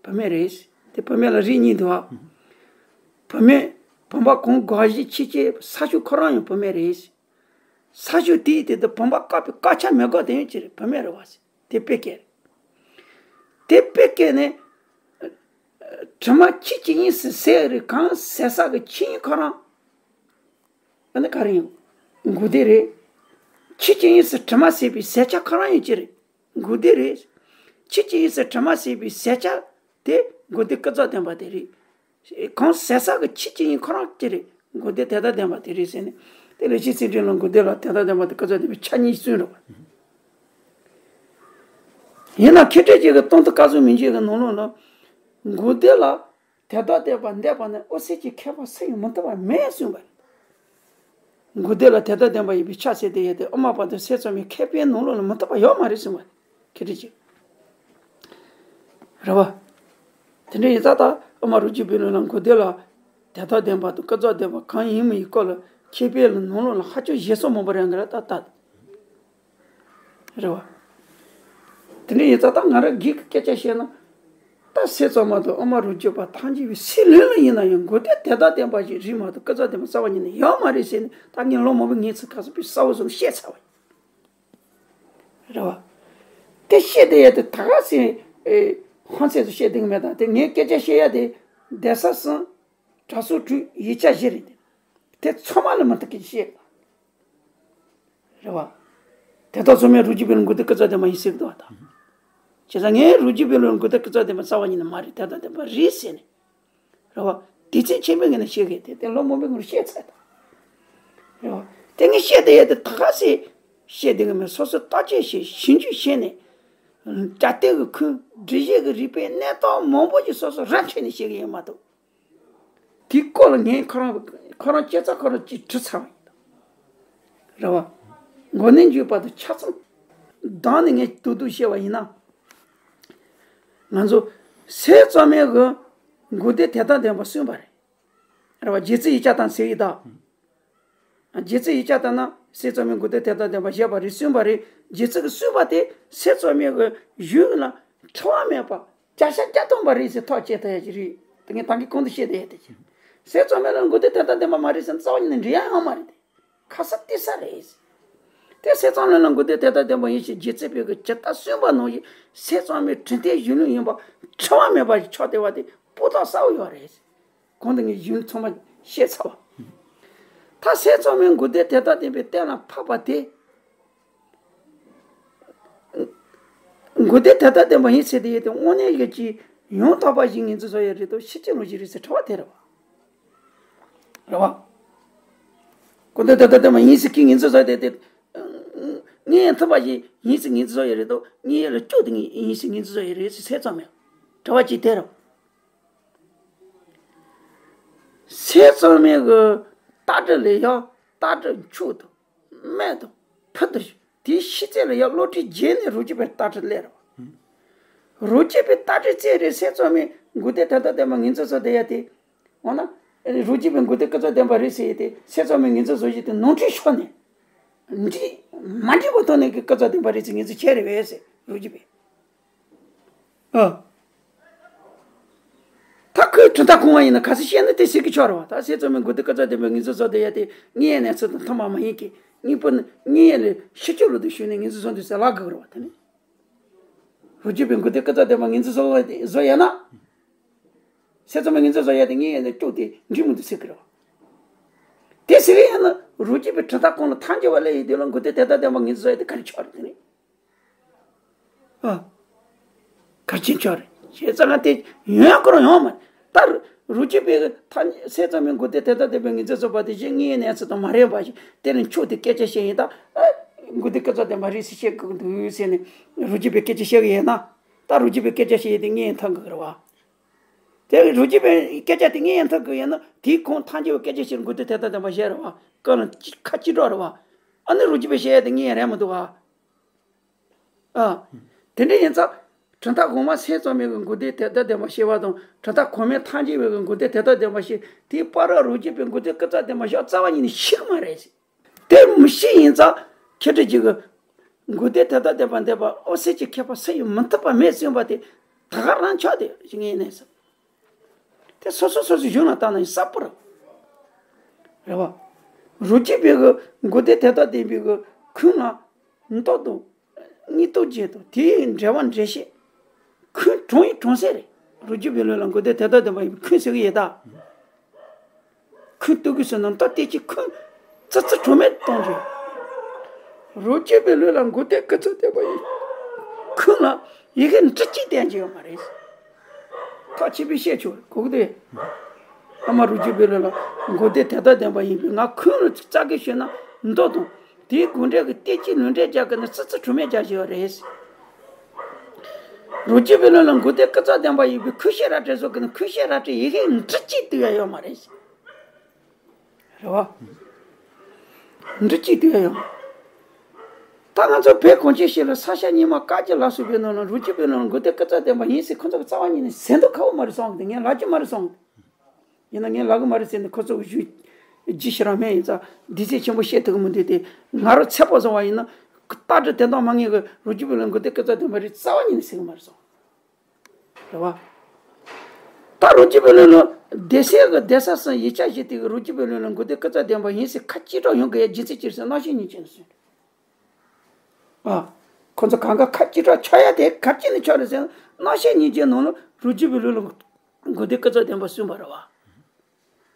བུད་མེད་རེད། དེ་བུད་མེད་ལ་རིགས་གཉིས་འདུག་བ། བུད་མེད། བུམ་པ་གང་དགག་གཞི་ཕྱེད་ཀྱི་ས་ཕྱོགས་ཁོ་རང་ཡང་བུད་མེད་རེད། ས་ཕྱོགས་དེའི་དེ་དང་བུམ་པ་བཀག་པའི་དཀར་ཆ་མེད་དགག་དེ་ཡང་ཅི་རེད། བུད་མེད་རེད་བ། དེ་དཔེ་སྐད་རེད། དེ་དཔེ་སྐད་ནས། དྲི་མ་ཆོས་ཀྱི་དབྱིངས་སུ་ཟད་རེད་གང་ཟད་ས་གི་ཆོས་དབྱིངས་ཁོ་རང་། ཨ་ནི་ག་རེ་ཡིན། མགོན་དེ་རེད། ཆོས་ཀྱི་དབྱིངས་སུ་དྲི་མ་ཟད་པའི་ཟད་ཆ་ཁོ་རང་ཡིན་གྱི་རེད། མགོན་དེ་རེད། ཆོས་ཀྱི་དབྱིངས་སུ་དྲི་མ་ཟད་པའི་ཟད་ཆ་དེ་ དགོས་འདོད་ཀུན་རྫོབ་ལྡན་པ་དེ་རེད། གང་ཟེར་ས་གི་ཆོས་ཅན་ཡིན་ཁོ་རང་གཅིག་རེད། དགོས་འདོད་དོན་དམ་བདེན་པ་དེ་རེད་ཟེར་ནས། དེ་ལས་ཤེས་ཚིག་འབྲིང་ལ་དགོས་འདོད་ལ་དོན་དམ་བདེན་པ་དེ་ཀུན་རྫོབ་བདེན་པའི་ཆ་གཉིས་སུ་རེད་བ། ཡིན་ན་མཁས་གྲུབ་རྗེ་གི་སྟོང་ཐུན་སྐལ་བཟང་མིག་འབྱེད་ཀྱི་ནང་ལོགས་ལ། དགོས་འདོད་ལ་དོན་དམ་བདེན་པ་འདོད་པ་ནི་འོད་གསལ་གྱི་ཁྱད་པར་སུ་ཡང་མི་མཐུན་པ་མེད་གསུངས་པ་རེད། དགོས་འདོད་ལ་དོན་དམ་བདེན་པ་ཡིན་པའི་ཆ་བྱས་ཏེ་ཡོད་དེ་དབུ་མ་པ་དང་སེམས་ཙམ་པའི་མཁས་པའི་ནང་ལོགས་ལ་མི་མཐུན་པ་ཡོད་མ་རེད་གསུངས་པ་རེད། མཁས་གྲུབ་རྗེ། རེད་བ། དེ་འདྲ་ཡིན་ཙང་ད་དབུ་མ་རང་རྒྱུད་པའི་ལུགས་ལ་དགོས་འདོད་ལ་དོན་དམ་བདེན་པ་དང་ཀུན་རྫོབ་བདེན་པ་གང་ཡིན་མིན་ཡི་སྐོར་ལ་མཁས་པའི་ནང་ལོགས་ལ་ཧ་ཅང་ཞེ་སོང་མང་པོ་རེད་འགའ་རེ་ད་ལྟ། རེད་བ། དེ་འདྲ་ཡིན་ཙང་ད་ང་རང་སྒེར་གྱི་སྐད་ཆ་བཤད་ན། ད་སེམས་ཙམ་པ་དང་དབུ་མ་རང་རྒྱུད་པ་ཐམས་ཅད་པའི་སྲིད་ལུགས་ལ་ཡིན་ན་ཡང་དགོས་འདོད་དོན་དམ་བདེན་པ་ཞིག་རེད་མ་གཏོགས་ཀུན་རྫོབ་བདེན་པ་རྩ་བ་ཉིད་ནས་ཡོད་མ་རེད་ཟེར་ནས་ད་ངས་ལོ་མང་པོའི་ངས་ཚིག་ཁ་སང་པའི་གསལ་བོ་བཟོ་ནས་བཤད་ཚར་བ་ཡིན། རེད་བ། དེ་བཤད་དེ་ཡོད་དེ་ད་ག་སེ། ཧང་སེ་སུ་བཤད་དེ་གི་མེད། ད་དེ་ངས་སྐད་ཆ་བཤད་ཡ་དེ་གདན་ས་གསུམ། གྲྭ་ཚང་དྲུག་ཡིག་ཆ་བཞི་རེད་དེ། དེ་ཚང་མ་ལ་མི་མཐུན་གི་བཤད། རེད་བ། དེ་དག་ཚང་མས་རང་རྒྱུད་པའི་ལུགས་དགོས་འདོད་ཀུན་རྫོབ་བདེན་པ་ཡིན་ཟེར་གི་འདུག་བ་ད། བྱས་ཙང་ངས་རང་རྒྱུད་པའི་ལུགས་དགོས་འདོད་ཀུན་རྫོབ་བདེན་པ་རྩ་བ་ཉིད་ནས་མ་རེད་དོན་དམ་བདེན་པ་རེད་ཟེར་ནས། རེད་བ། དེ་ཚེ་ཆེན་པོའི་ངོས་ནས་བཤད་གི་དེ་དེ་ལོ་མང་པོའི་ངོར་བཤད་ཚར་ད། རེད་བ། དེ་ངས་བཤད་དེ་ཡོད་དེ་ད་ག་སེ། བཤད་དེ་གི་མེད་སོ་སོ་བརྟག་དཔྱད་བྱས་ཞིབ་འཇུག་བྱས་ནས། གྲྭ་སྟོད་ཀྱི་ཁུལ་སྒྲིག་གཞི་གི་རིག་པའི་གནས་སྟངས་མང་པོ་ཞིག་སོ་སོ་ར་འཕྲོད་ནས་བཤད་གི་ཡོད་མ་གཏོགས། དེའི་སྐོར་ལ་ངས་ཁོ་རང་ཁོ་རང་སྐྱེ་ཚ་ཁོ་རང་ཅིག་དྲི་ཚར་བ་ཡིན། རེད་བ། མགོ་ནས་མཇུག་བར་དུ་ཆ་ཚང་བདག་ནས་ངས་དུ་དུ་བཤད་པ་ཡིན་ན། ང་ཚོ་སེམས་ཙམ་པའི་གི་དགོས་འདོད་དོན་དམ་བདེན་པ་གསུངས་པ་རེད། རེད་བ། རྗེ་བཙུན་ཡིག་བརྒྱ་དང་ཟེར་ཡི་ད། རྗེ་བཙུན་ཡིག་བརྒྱ་དང་ན་སེམས་ཙམ་པའི་དགོས་འདོད་དོན་དམ་བདེན་པ་བཞེད་པ་རེད་གསུངས་པ་རེད། རྗེ་བཙུན་གྱིས་གསུངས་པ་དེ་སེམས་ཙམ་པའི་གི་གཞུང་ལ་འཁྲུལ་བ་མེད་པ། བརྒྱ་ཆ་བརྒྱ་སྟོང་པ་རེད་ཟེར་ཐག་བཅད་ཐུབ་ཡ་ཅིག་རེད། དེ་ངས་ད་གིན་གོང་དུ་བཤད་དེ་ཡོད་དེ་ཅི། སེམས་ཙམ་པའི་ལ་དགོས་འདོད་དོན་དམ་བདེན་པ་མ་རེད་ཟེར་ན་རྩ་བ་ཉིད་ནས་འགྲིག་ཡ་ཡོད་མ་རེད་དེ། ཁ་གསལ་གཏིང་གསལ་རེད། དེ་སེམས་ཙམ་ལ་ལ་དགོས་འདོད་དོན་དམ་བདེན་པ་ཡིན་ཞེས་རྗེ་བཙུན་པས་ཀྱི་ཇི་ལྟར་གསུངས་པ་ནང་བཞིན་སེམས་ཙམ་པའི་དྲི་ལྡན་གཞུང་ལུགས་ཡིན་པ་འཁྲུལ་བ་མེད་པ་ཞིག་ཆགས་བསྡད་པ་དེ་སྤུས་དག་གསལ་བོ་ཡོད་རེད། གོང་དུ་ངས་གཞུང་ཚང་མ་བཤད་ཚར་བ། ད་སེམས་ཙམ་པའི་དགོས་འདོད་དོན་དམ་བདེན་པའི་གཏན་ལ་ཕབ་པ་དེ། དགོས་འདོད་དོན་དམ་བདེན་པ་ཡིན་ཟེར་དེ་ཡོད་དེ་དངོས་གནས་ཡོད་ཀྱི་ཡང་དག་པ་ཞིག་ངོས་འཛིན་བཟོ་ཡ་རེད་དོ་ཕྱི་ཕྱི་ལོ་ཞིག་རེད་ཟེར་དྲི་བ་དེ་རེད་བ། རེད་བ། དགོས་འདོད་དོན་དམ་བདེན་པ་ཡིན་ཟེར་གྱི་ངོས་འཛིན་བཟོ་དེ་དེ། ངས་མཐུན་པ་ཞིག་ཡིན་ཟེར་ངོས་འཛིན་བཟོ་ཡ་རེད་དོ་ངས་ཡ་ལ་སྐྱོ་དེ་ངས་ཡིན་ཟེར་ངོས་འཛིན་བཟོ་ཡ་རེད་ཟེར་སེམས་ཙམ་པའི་དྲི་བ་གཅིག་དེ་རེད་བ། སེམས་ཙམ་པའི་གི་ལྟ་གྲུབ་ལ་ཡང་ལྟ་གྲུབ་མཆོག་དང་སྨན་དང་ཕུ་དང་དེའི་ཤེས་ཚད་ལ་ཡང་བློ་གྲོས་རྒྱས་ནས་རང་རྒྱུད་པའི་ལྟ་གྲུབ་སླེབས་རེད་བ། རང་རྒྱུད་པའི་ལྟ་གྲུབ་བཙལ་རེད་སེམས་ཙམ་པའི་དགོས་འདོད་དོན་དམ་བདེན་པ་ངོས་འཛིན་བཟོ་བསྡད་ཡ་དེ། འོ་ན། རང་རྒྱུད་པའི་དགོས་འདོད་ཀུན་རྫོབ་བདེན་པ་རེད་ཟེར་ཡ་དེ་སེམས་ཙམ་པའི་ངོས་འཛིན་བཟོ་བཞིན་དུ་ནོར་འཁྲུལ་ཕྱོགས་ནས། འགྲིག་མ་འགྲིག་པ་ཐོག་ནས་ཀྱི་ཀུན་རྫོབ་བདེན་པ་རེད་ཟེར་ངོས་འཛིན་བྱས་རེད་བས་ཟེར་རང་རྒྱུད་པའི། ཨ། ད་ཁོས་གྲུབ་མཐའ་ཁོ་ན་ཡིན་ན་ག་ཚོད་བཤད་ན་དེ་ཟེར་གི་ཆོག་རེད་བ། ད་སེམས་ཙམ་པའི་དགོས་འདོད་ཀུན་རྫོབ་བདེན་པའི་ངོས་འཛིན་བཟོ་བསྡད་ཡ་དེ་དངོས་ཡོད་གནས་ཚུལ་དང་མཐུན་པ་མ་ཡིན་གི་དངོས་པོ་ནི་དངོས་ཡོད་ལས་ཕྱི་ཕྱོགས་ལ་དུ་ཞུགས་ནས་ངོས་འཛིན་བཟོ་འདུག་ཟེར་ལབ་དགོས་རེད་བ་དེ་ནི། རང་རྒྱུད་པའི་དགོས་འདོད་ཀུན་རྫོབ་བདེན་པ་ངོས་འཛིན་བཟོ་བ་བཟོ་ཡ་ན། སེམས་ཙམ་པའི་ངོས་འཛིན་བཟོ་ཡ་དེ་དངོས་ཡོད་གནས་སྐྱོ་དེ་འགྲིག་མི་འདུག་ཟེར་གི་རེད་བ། དེ་ཟེར་གི་ཡིན་ན་རང་རྒྱུད་པའི་གྲུབ་མཐའ་ཁོ་ན་ཐལ་འགྱུར་བ་ལས་ཡིན་དུས་ལ་དགོས་འདོད་དོན་དམ་བདེན་པ་ངོས་འཛིན་བཟོ་ཡ་དེ་ག་རེ་ཆོག་རེད་དེ་ནི། ཨ། གལ་ཆེན་ཆགས་རེད། བྱས་ཙང་ང་དེ་ཡོང་ཡག་ཁོ་རང་ཡོང་མ་རེད། ད་རུ་རུ་ཅིག་པའི་ཐ་སེམས་ཙམ་པའི་དགོས་འདོད་དོན་དམ་བདེན་པའི་ངོས་འཛིན་བཟོ་བ་དེ་བཞིན་དངོས་ཡོད་གནས་ཚུལ་དང་མ་རན་པ་ཞིག་དེ་ནི་མཆོག་དེ་སྐད་ཆ་བཤད་ཡིན་ད། ཨ། དགོས་འདོད་ཀུན་རྫོབ་བདེན་པ་རེད་ཟེར་བཤད་དགོས་འདུག་ཟེར་ནས་རུ་ཅིག་པའི་སྐད་ཆ་བཤད་གི་ཡིན་ན། ད་རུ་ཅིག་པའི་སྐད་ཆ་བཤད་ཡིན་དེ་དངོས་ཡོད་མཐུན་དགོས་རེད་བ། དེ་རུ་ཅིག་པའི་སྐད་ཆ་དེ་དངོས་ཡོད་མཐུན་དགོས་ཡིན་ན་དེའི་གོང་ཐལ་འགྱུར་བའི་སྐད་ཆ་བཤད་དགོས་འདོད་དོན་དམ་བདེན་པ་བཤད་རེད་བ། ཀ་ལ་ཁ་གཅིག་གྲོགས་རེད་བ། ཨ་ནི་རུ་ཅིག་པའི་བཤད་ཡ་དེ་དངོས་ཡོད་རན་མི་འདུག་བ། ཨ། དེ་འདྲ་ཡིན་ཙང་། གྲུབ་མཐའ་གོང་མ་སེམས་ཙམ་པའི་གི་དགོས་འདོད་དོན་དམ་བདེན་པ་བཤད་པ་དང་གྲུབ་མཐའ་གོང་མའི་ཐལ་འགྱུར་བའི་གི་དགོས་འདོད་དོན་དམ་བདེན་པ་བཤད་དེའི་བར་ར་རུ་ཅིག་པའི་དགོས་འདོད་ཀུན་རྫོབ་བདེན་པ་བཤད་རྩ་བ་ཉིད་ནས་ཤེས་ཀྱི་མ་རེད་ཟེར། དེ་མི་ཤེས་ཡིན་ཙང་མཁས་གྲུབ་རྗེ་གི་དགོས་འདོད་དོན་དམ་བདེན་པ་འདོད་པ་འོད་གསལ་གྱི་ཁྱད་པར་སུ་ཡིས་མི་མཐུན་པ་མེད་གསུངས་པ་དེ་ད་ག་རང་ཆགས་དེ་ཞིག་ངས་ནས་ཟེར། དེ་སོ་སོ་སོ་སོའི་གཞུང་ལ་བལྟས་ན་ཡང་གསལ་པོ་རེད། རེད་བ། རུ་ཅིག་པའི་གི་དགོས་འདོད་དོན་དམ་བདེན་པའི་གི་ཁུངས་ལ་མདོ་དང་། སྙིང་སྟོབས་ཅན་དང་དེའི་འགྲེལ་པ་འགྲེལ་བཤད། ཁུངས་དྲང་ཡིན་དྲང་གསལ་རེད། རུ་ཅིག་པའི་ལུགས་ལ་དགོས་འདོད་དོན་དམ་བདེན་པ་ཡིན་པའི་ཁུངས་ཟེར་གི་ཡོད་ད། ཁུངས་གཏུག་དགོས་ཟེར་ན་མདོ་སྡེ་གཅིག་ཁུངས་ཙི་ཙི་གྲངས་མེད་གཏོང་རྒྱུ། རུ་ཅིག་པའི་ལུགས་ལ་དགོས་འདོད་ཀུན་རྫོབ་བདེན་པ་ཡིན། ཁུངས་ལ་ཡི་གེ་འབྲུ་གཅིག་བསྟན་གྱི་ཡོད་མ་རེད། ཐག་ཆོད་པོ་བཤད་ཆོག་གོ་གི་འདུག་ཨ་མ་རོ་རྒྱུད་པའི་ལུགས་ལ་མགོ་རྟིང་དོན་དམ་བདེན་པ་ཡིན་པས། ང་ཁོང་ལ་རྩ་དགོས་ཞུས་ན་མདོ་དང་དེའི་དགོངས་འགྲེལ་གྱི་བསྟན་བཅོས་ལུང་འདྲེན་རྒྱག་གི་ནི་ཙི་ཙི་གྲུབ་མེད་རྒྱག་བཞིན་པ་རེད། རོ་རྒྱུད་པའི་ལུགས་ལ་མགོ་རྟིང་ཀུན་རྫོབ་བདེན་པ་ཡིན་པས། ཁུ་ཤེ་ར་ཏྲེ་སོགས་ཀྱི་ནི་ཁུ་ཤེ་ར་ཏྲེ་ཡི་གེ་འབྲུ་གཅིག་བཏུས་ཡ་ཡོད་མ་རེད། རེད་བ། འབྲུ་གཅིག་བཏུས་ཡ་ཡོད། ད་ང་ཚོ་བོད་གངས་ཅན་ཞིང་ལ་ས་སྐྱ་རྙིང་མ་བཀའ་བརྒྱུད་ལ་སོགས་པའི་ནང་ལ་རོ་རྒྱུད་པའི་ནང་ལ་མགོ་རྟིང་ཀུན་རྫོབ་བདེན་པ་ཡིན་ཟེར་ཁོ་ཚོ་གི་རྩ་བ་ཉིད་ནས་ཟེར་མདོག་ཁ་པོ་མ་རེད་བསམ་གི་འདུག་ངས་ལབ་རྒྱུ་མ་རེད་བསམ་གི་འདུག་ཡིན་ན་ངས་ལབ་གི་མ་རེད་ཟེར་ནས་ཁོ་ཚོ་གི་ཞུ་རྒྱུ་ཞིག་རང་མེད། ཡིན་ཙང་འདི་ཚེ་ཆེན་པོ་བཤད་ཐུབ་གི་མི་འདུག་དེ་ང་རང་ཚད་པ་བཟུང་བ་ཡིན་ན་ལྟ་གྲུབ་དོན་དམ་མ་ངེས་གི་རོ་རྒྱུད་པའི་ལུགས་མགོ་རྟིང་ཀུན་རྫོབ་བདེན་པ་རེད་རྩ་བ་ཉིད་ནས་ཟེར་གི་མ་རེད་བསམ། རེད་བ། ད་རོ་རྒྱུད་པའི་ལུགས་ལ་སྡེ་སྲིད་ཀྱི་སྡེ་ས་གསུམ་ཡིག་ཆ་བཞི་དེ་གི་རོ་རྒྱུད་པའི་ལུགས་ལ་མགོ་རྟིང་ཀུན་རྫོབ་བདེན་པ་ཡིན་ཟེར་ཁ་གཅིག་གྲགས་ཡོང་དགོས་ཡ་རྒྱུ་མཚན་ཅི་རེད་ཟེར་ན་རྣམ་བཤད་སྙིང་རྗེ་ནས་གསུངས། ཨ། ཁོ་ཚོ་གང་ག་ཁ་གཅིག་གྲགས་ཆགས་ཡ་དེ་ག་རེ་བྱས་ནས་ཆགས་རེད་ཟེར་ན་རྣམ་བཤད་སྙིང་རྗེའི་ནང་ལ་རོ་རྒྱུད་པའི་ལུགས་ལ་མགོ་རྟིང་ཀུན་རྫོབ་བདེན་པ་གསུངས་པ་རེད་བ།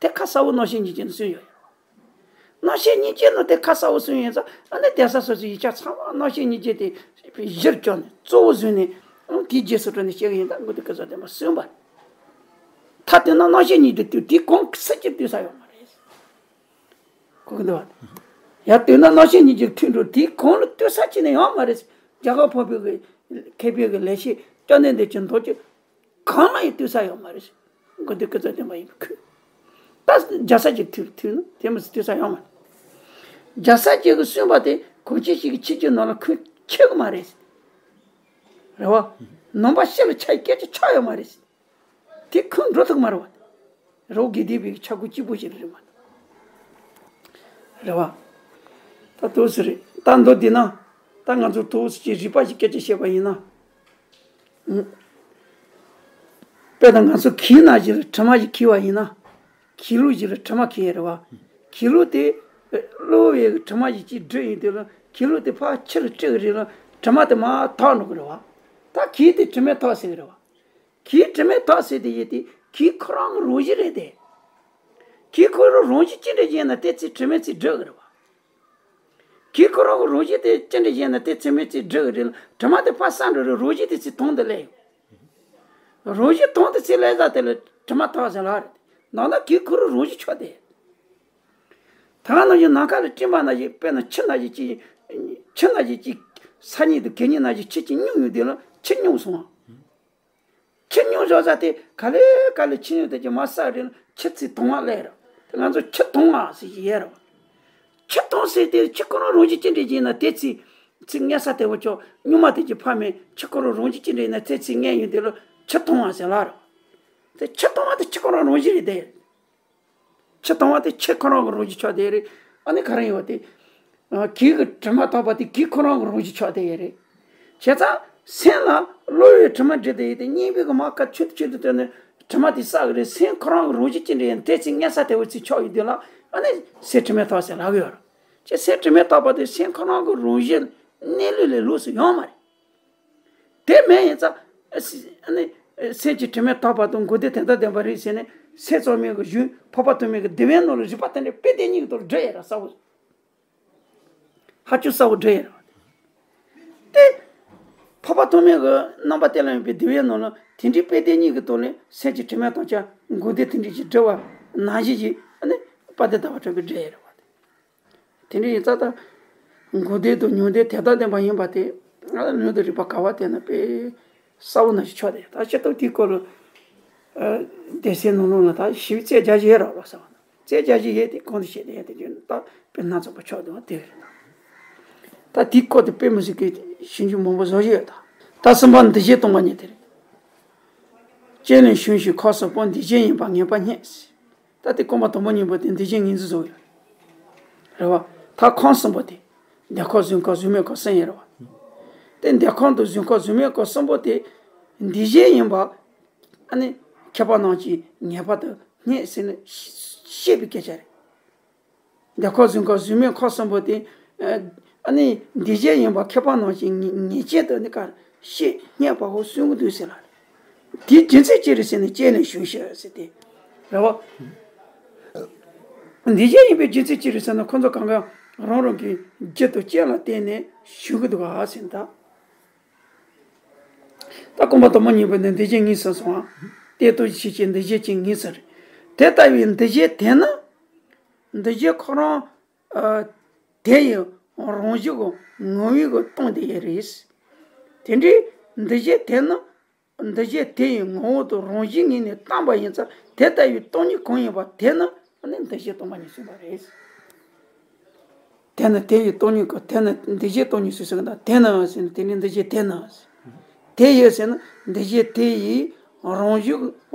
དེ་ཁ་གསལ་བོ་རྣམ་བཤད་སྙིང་རྗེ་ནས་གསུངས་ཡོད། རྣམ་བཤད་སྙིང་རྗེ་ནང་དེ་ཁ་གསལ་བོ་གསུངས་ཡོད་ཙང་ཨ་ནི་གདན་ས་སོ་སོའི་ཡིག་ཆ་ཚང་མ་རྣམ་བཤད་སྙིང་རྗེ་དེ་གཞིར་བཅོལ་ནས་གཙོ་བོ་བཟུང་ནས་ཨང་དེའི་རྗེས་སུ་འགྲོ་ནས་བཤད་གི་ཡིན། ད་མགོ་རྟིང་ཀུན་རྫོབ་བདེན་པ་གསུངས་པ། ད་དེ་ན་རྣམ་བཤད་སྙིང་རྗེ་དེ་དེ་གོང་གི་ས་ཀྱི་བཏུས་ས་ཡོད་མ་རེད། གོ་གི་འདུག་བ། ཡར་བཏུས་ན་རྣམ་བཤད་སྙིང་རྗེ་མཐུན་འགྲོ་དེའི་གོང་ལ་བཏུས་ས་ཅི་ནས་ཡོད་མ་རེད། རྒྱ་གར་འཕགས་པའི་གི་མཁས་པའི་གི་ལེགས་བཤད་སྐྱབས་གནས་འདི་ཀྱི་མདོ་ཀྱི་གང་ལ་ཡང་ལྟོས་ས་ཡོད་མ་རེད། མགོ་རྟིང་ཀུན་རྫོབ་བདེན་པ་ཡིན་པའི་ཁུལ། ད་རྒྱལ་སྲས་ཀྱི་ཐུགས་ཐུགས་ནི་དེ་མི་སྲིད་ལྟོས་ས་ཡོད་མ་རེད། རྒྱལ་སྲས་ཀྱི་གསུངས་པ་དེ་གོང་ཆེན་ཞིག་གི་ཆོས་ཀྱི་ནང་ལ་ཁུལ་ཆེ་གི་མ་རེད། རེད་བ། ནང་པ་སྤྱི་ལ་ཆ་ཡི་སྐད་ཆ་ཆགས་ཡོད་མ་རེད། དེ་ཁུལ་འགྲོ་ཐུབ་མ་རེད་བ། རོགས་དགེ་ལྡན་པའི་ཆ་གོ་གཅིག་པོ་ཞིག་རེད་མ་རེད་བ། ད་ཏོག་ཙམ་རེད། ད་མདོ་འདི་ན་ད་ང་ཚོ་ཏོག་ཙམ་ཅིག་རིག་པ་ཞིག་སྐད་ཆ་བཤད་པ་ཡིན་ན། དཔེར་ན་ང་ཚོ་གྱི་ན་ཞིག་ལ་དྲི་མ་ཞིག་གྱིས་པ་ཡིན་ན། གྱི་ལུག་ཞིག་ལ་དྲི་མ་གྱིས་ཡོད་རེད་བ། གྱི་ལུག་དེ་གློ་བའི་དྲི་མ་ཞིག་ཅིག་བསྒྲིབས་ཡོང་དུས་ལ་གྱི་ལུག་དེ་ཕར་ཕྱིར་བསྒྲིབས་རེད་ལ་དྲི་མ་དེ་མར་དག་འགྲོ་གི་རེད་བ། ད་གྱི་དེ་དྲི་མས་དག་ཟེར་གི་རེད་བ། གྱི་དྲི་མས་དག་ཟེར་དེ་ཡིན་ཏེ་གྱི་ཁོ་རང་གི་རང་བཞིན་རེད་དེ། གྱི་ཁོ་རང་རང་བཞིན་ཅི་འདྲ་ཡིན་ན་དེ་ཚེ་དྲི་མས་ཚེ་བསྒྲིབས་གི་རེད་བ། གྱི་ཁོ་རང་གི་རང་བཞིན་དེ་ཅི་འདྲ་ཡིན་ན་དེ་ཚེ་མས་ཚེ་བསྒྲིབས་གི་རེད་ལ་དྲི་མ་དེ་ཕར་བསལ་འགྲོ་རེད། རང་བཞིན་དེ་ཚེ་དྭངས་དུ་སླེབས་ཡོང་། རང་བཞིན་དྭངས་དུ་ཚེ་སླེབས་ས་དེ་ལ་དྲི་མ་དག་ཟེར་ལ་རེད། ནང་ན་གྱི་ཁོ་རང་རང་བཞིན་ཆགས་དེ། ད་ནང་བཞིན་ནམ་མཁའ་ལ་སྤྲིན་པ་ནང་བཞིན་དཔེར་ན་ཆུ་ནང་བཞིན་གྱི་ཆུ་ནང་བཞིན་གྱི་ས་གཉིས་དང་གད་སྙིགས་ནང་བཞིན་ཆུ་གཅིག་སྙོམས་ཡོང་དུས་ལ་ཆུ་སྙོམས་སོང་བ། ཆུ་སྙོམས་བཞག་ས་དེ་ག་ལེ་ག་ལེ་ཆུ་སྙོམས་དེ་ཀྱི་མ་བསལ་རེད་ལ་ཆུ་ཚེ་དྭངས་པ་སླེབས་རེད། དེ་ང་ཚོ་ཆུ་དྭངས་པ་ཟེར་གྱི་ཡོད་རེད་བ། ཆུ་དྭངས་ཟེར་དེ་ཆུ་ཁོ་རང་རང་བཞིན་ཅི་འདྲ་ཡིན་ན་དེ་ཚེ་ཚེ་མངོན་ས་དེ་བོ་ཆོག་སྙོམས་མ་དེ་ཀྱི་ཕ་མེད་ཆུ་ཁོ་རང་རང་བཞིན་ཅི་འདྲ་ཡིན་ན་དེ་ཚེ་མངོན་ཡོང་དེ་ལ་ཆུ་དྭངས་པ་ཟེར་ལ་རེད་བ། དེ་ཆུ་དྭངས་པ་དེ་ཆུ་ཁོ་རང་རང་བཞིན་རེད་དེ། ཆུ་དྭངས་པ་དེ་ཆུ་ཁོ་རང་གི་རང་བཞིན་ཆགས་བསྡད་རེད། ཨ་ནི་ག་རེ་ཡོད་དེ། གྱི་གི་དྲི་མ་དག་པ་དེ་གྱི་ཁོ་རང་གི་རང་བཞིན་ཆགས་བསྡད་ཡོད་རེད། བྱས་ཙང་སེམས་ལ་གློ་བའི་དྲི་མ་འདྲེས་བསྡད་ཡོད་དེ་སྙིང་པོའི་གི་མ་ཁ་ཆུ་ཆུ་དུ་བཏོན་ནས་དྲི་མ་དེ་བསལ་གི་རེད། སེམས་ཁོ་རང་གི་རང་བཞིན་ཅི་འདྲ་ཡིན་དེ་ཚེ་མངོན་ས་དེ་བོ་ཚེ་ཆགས་ཡོད་དུས་ལ་ཨ་ནི་སེམས་དྲི་མ་དག་ཟེར་ལབ་གི་ཡོད་རེད། ཅེས་སེམས་དྲི་མ་དག་པ་དེ་སེམས་ཁོ་རང་གི་རང་བཞིན་གནས་ལུགས་ལས་ལོགས་སུ་ཡོད་མ་རེད། དེ་མེད་ཡིན་ཙང་། ཨ་ནི། སེམས་ཀྱི་དྲི་མས་དག་པ་དང་མགོ་བདེ་དོན་དམ་བདེན་པ་རེད་ཟེར་ནས་སེམས་ཚང་མའི་གི་གཞུང་འཕགས་པ་ཐོགས་མེད་ཀྱི་སྡེ་བའི་ནང་ལ་རིགས་པ་དེ་འདྲའི་དཔེ་དེ་གཉིས་ཀྱི་ཐོག་ལ་འགྲེལ་ཡོད་ར་གསལ་བོ། ཧ་ཅང་གསལ་བོ་འགྲེལ་ཡོད་ར། དེ། འཕགས་པ་ཐོགས་མེད་ཀྱི་རྣམ་པ་དེ་ལ་ཡོད་པའི་སྡེ་བའི་ནང་ལ་དེ་འདྲའི་དཔེ་དེ་གཉིས་ཀྱི་ཐོག་ལ་སེམས་ཀྱི་དྲི་མས་དག་ཀྱང་མགོ་བདེ་དེ་འདྲའི་ཞིག་འགྲེལ་བ་ནང་བཞིན་ཞིག་ཨ་ནི་དཔལ་ལྡན་ཟླ་བ་གྲགས་པས་འགྲེལ་ཡོད་ར་བ་དེ། དེ་འདྲ་ཡིན་ཙང་ད། མགོ་བདེ་དང་མྱང་འདས་དོན་དམ་བདེན་པ་ཡིན་པ་དེ། ལུང་དང་རིགས་པ་ག་བ་བལྟས་ན་དཔེ་གསལ་བོ་ནང་བཞིན་ཆགས་བསྡད་ཡོད། ད་སྤྱིར་བཏང་དེའི་སྐོར་ལ། སྡེ་སྲིད་ནང་ལོགས་ལ་ད་ཞིབ་རྩད་རྒྱག་བཞིན་ཡོད་ར་བ་ཟེར་བ་ན། རྩད་རྒྱག་བཞིན་ཡོད་དེ་གང་དུ་བཤད་དེ་ཡོད་དེ་ཀྱང་ད་དཔེ་སྣ་ཚོགས་པ་ཆགས་བསྡད་པ་དེ་རེད། ད་དེའི་སྐོར་དེ་དཔེ་མི་སྲིད་ཀྱི་ཞིབ་འཇུག་མང་པོ་བཟོ་བཞིན་ཡོད་ད། ད་གསུམ་པ་འདུ་བྱེད་སྟོང་པ་ཉིད་དེ་རེད། རྐྱེན་ལས་བྱུང་ཞིང་ཁམས་གསུམ་པོ་འདུས་བྱས་ཡིན་པ་ངེས་པ་རྙེད། ད་དེ་རྐང་པ་དང་པོ་གཉིས་པོ་དེ་འདུས་བྱས་ངེས་འཛིན་བཟོ་ཡོད་རེད་བ། ད་ཁམས་གསུམ་པོ་དེ་འདོད་ཁམས་གཟུགས་ཁམས་གཟུགས་མེད་ཁམས་གསུམ་ཡོད་རེད་བ། དེ་འདོད་ཁམས་དང་གཟུགས་ཁམས་གཟུགས་མེད་ཁམས་གསུམ་པོ་དེ་འདུས་བྱས་ཡིན་པ་ཨ་ནི་མཁས་པ་རྣམས་ཀྱིས་ངེས་པར་དུ་རྙེད་ཟེར་ནས་བཤད་པའི་སྐད་ཆ་རེད། འདོད་ཁམས་གཟུགས་ཁམས་གཟུགས་མེད་ཁམས་གསུམ་པོ་དེ། ཨ་ནི་འདུས་བྱས་ཡིན་པ་མཁས་པ་རྣམས་ཀྱིས་ངེས་ངེས་ཅན་དུ་ནི་ག་ཤེས་རྙེད་པའོ་གསུང་གི་འདུག་ཟེར་ལ། དེའི་རྒྱུ་མཚན་ཅི་རེད་ཟེར་ན་རྐྱེན་ལས་བྱུང་ཞེས་ཟེར་ཏེ། རེད་བ། འདུས་བྱས་ཡིན་པའི་རྒྱུ་མཚན་ཅི་རེད་ཟེར་ན་ཁོ་ཚོ་གང་ག་རང་རང་གི་རྒྱུ་དང་རྐྱེན་ལ་བརྟེན་ནས་བྱུང་གི་འདུག་ག་ཟེར་ད། ད་རྐང་པ་དང་པོ་གཉིས་པོ་ནི་འདུས་བྱས་ངེས་ཟིན་སོང་ཨ། རྟེན་སྟོང་གཞི་ཆོས་ཅན། འདུ་བྱེད་ཀྱི་ངེས་ཚིག་རེད། དེ་ལྟ་བུའི་འདུ་བྱེད་དེ་ནི་འདུ་བྱེད་ཁོ་རང་ཨ་དེ་ཡི་རང་བཞིན་གྱི་ངོ་བོའི་གི་སྟོང་དེ་ཡི་རེད། དེ་འདྲའི་འདུ་བྱེད་དེ་ནི་འདུ་བྱེད་དེ་ཡི་ངོ་བོ་དང་རང་བཞིན་ངོས་ནས་བརྟགས་པ་ཡིན་ཙང་། དེ་ལྟ་བུའི་སྟོང་ཉིད་གང་ཡིན་པ་དེ་ནི་ནི་འདུ་བྱེད་སྟོང་པ་ཉིད་ཟེར་བ་རེད། དེ་ནི་དེ་ཡི་སྟོང་ཉིད་ཀྱི། དེ་ནི་འདུ་བྱེད་སྟོང་ཉིད་ཟེར་ཟེར་གི་འདུག་དེ་ནི་ཟེར་ན་དེ་ནི་འདུ་བྱེད་དེ་ནི། དེ་ཡི་ཟེར་ན་འདུ་བྱེད་དེ་ཡི་རང་བཞིན་གྱི་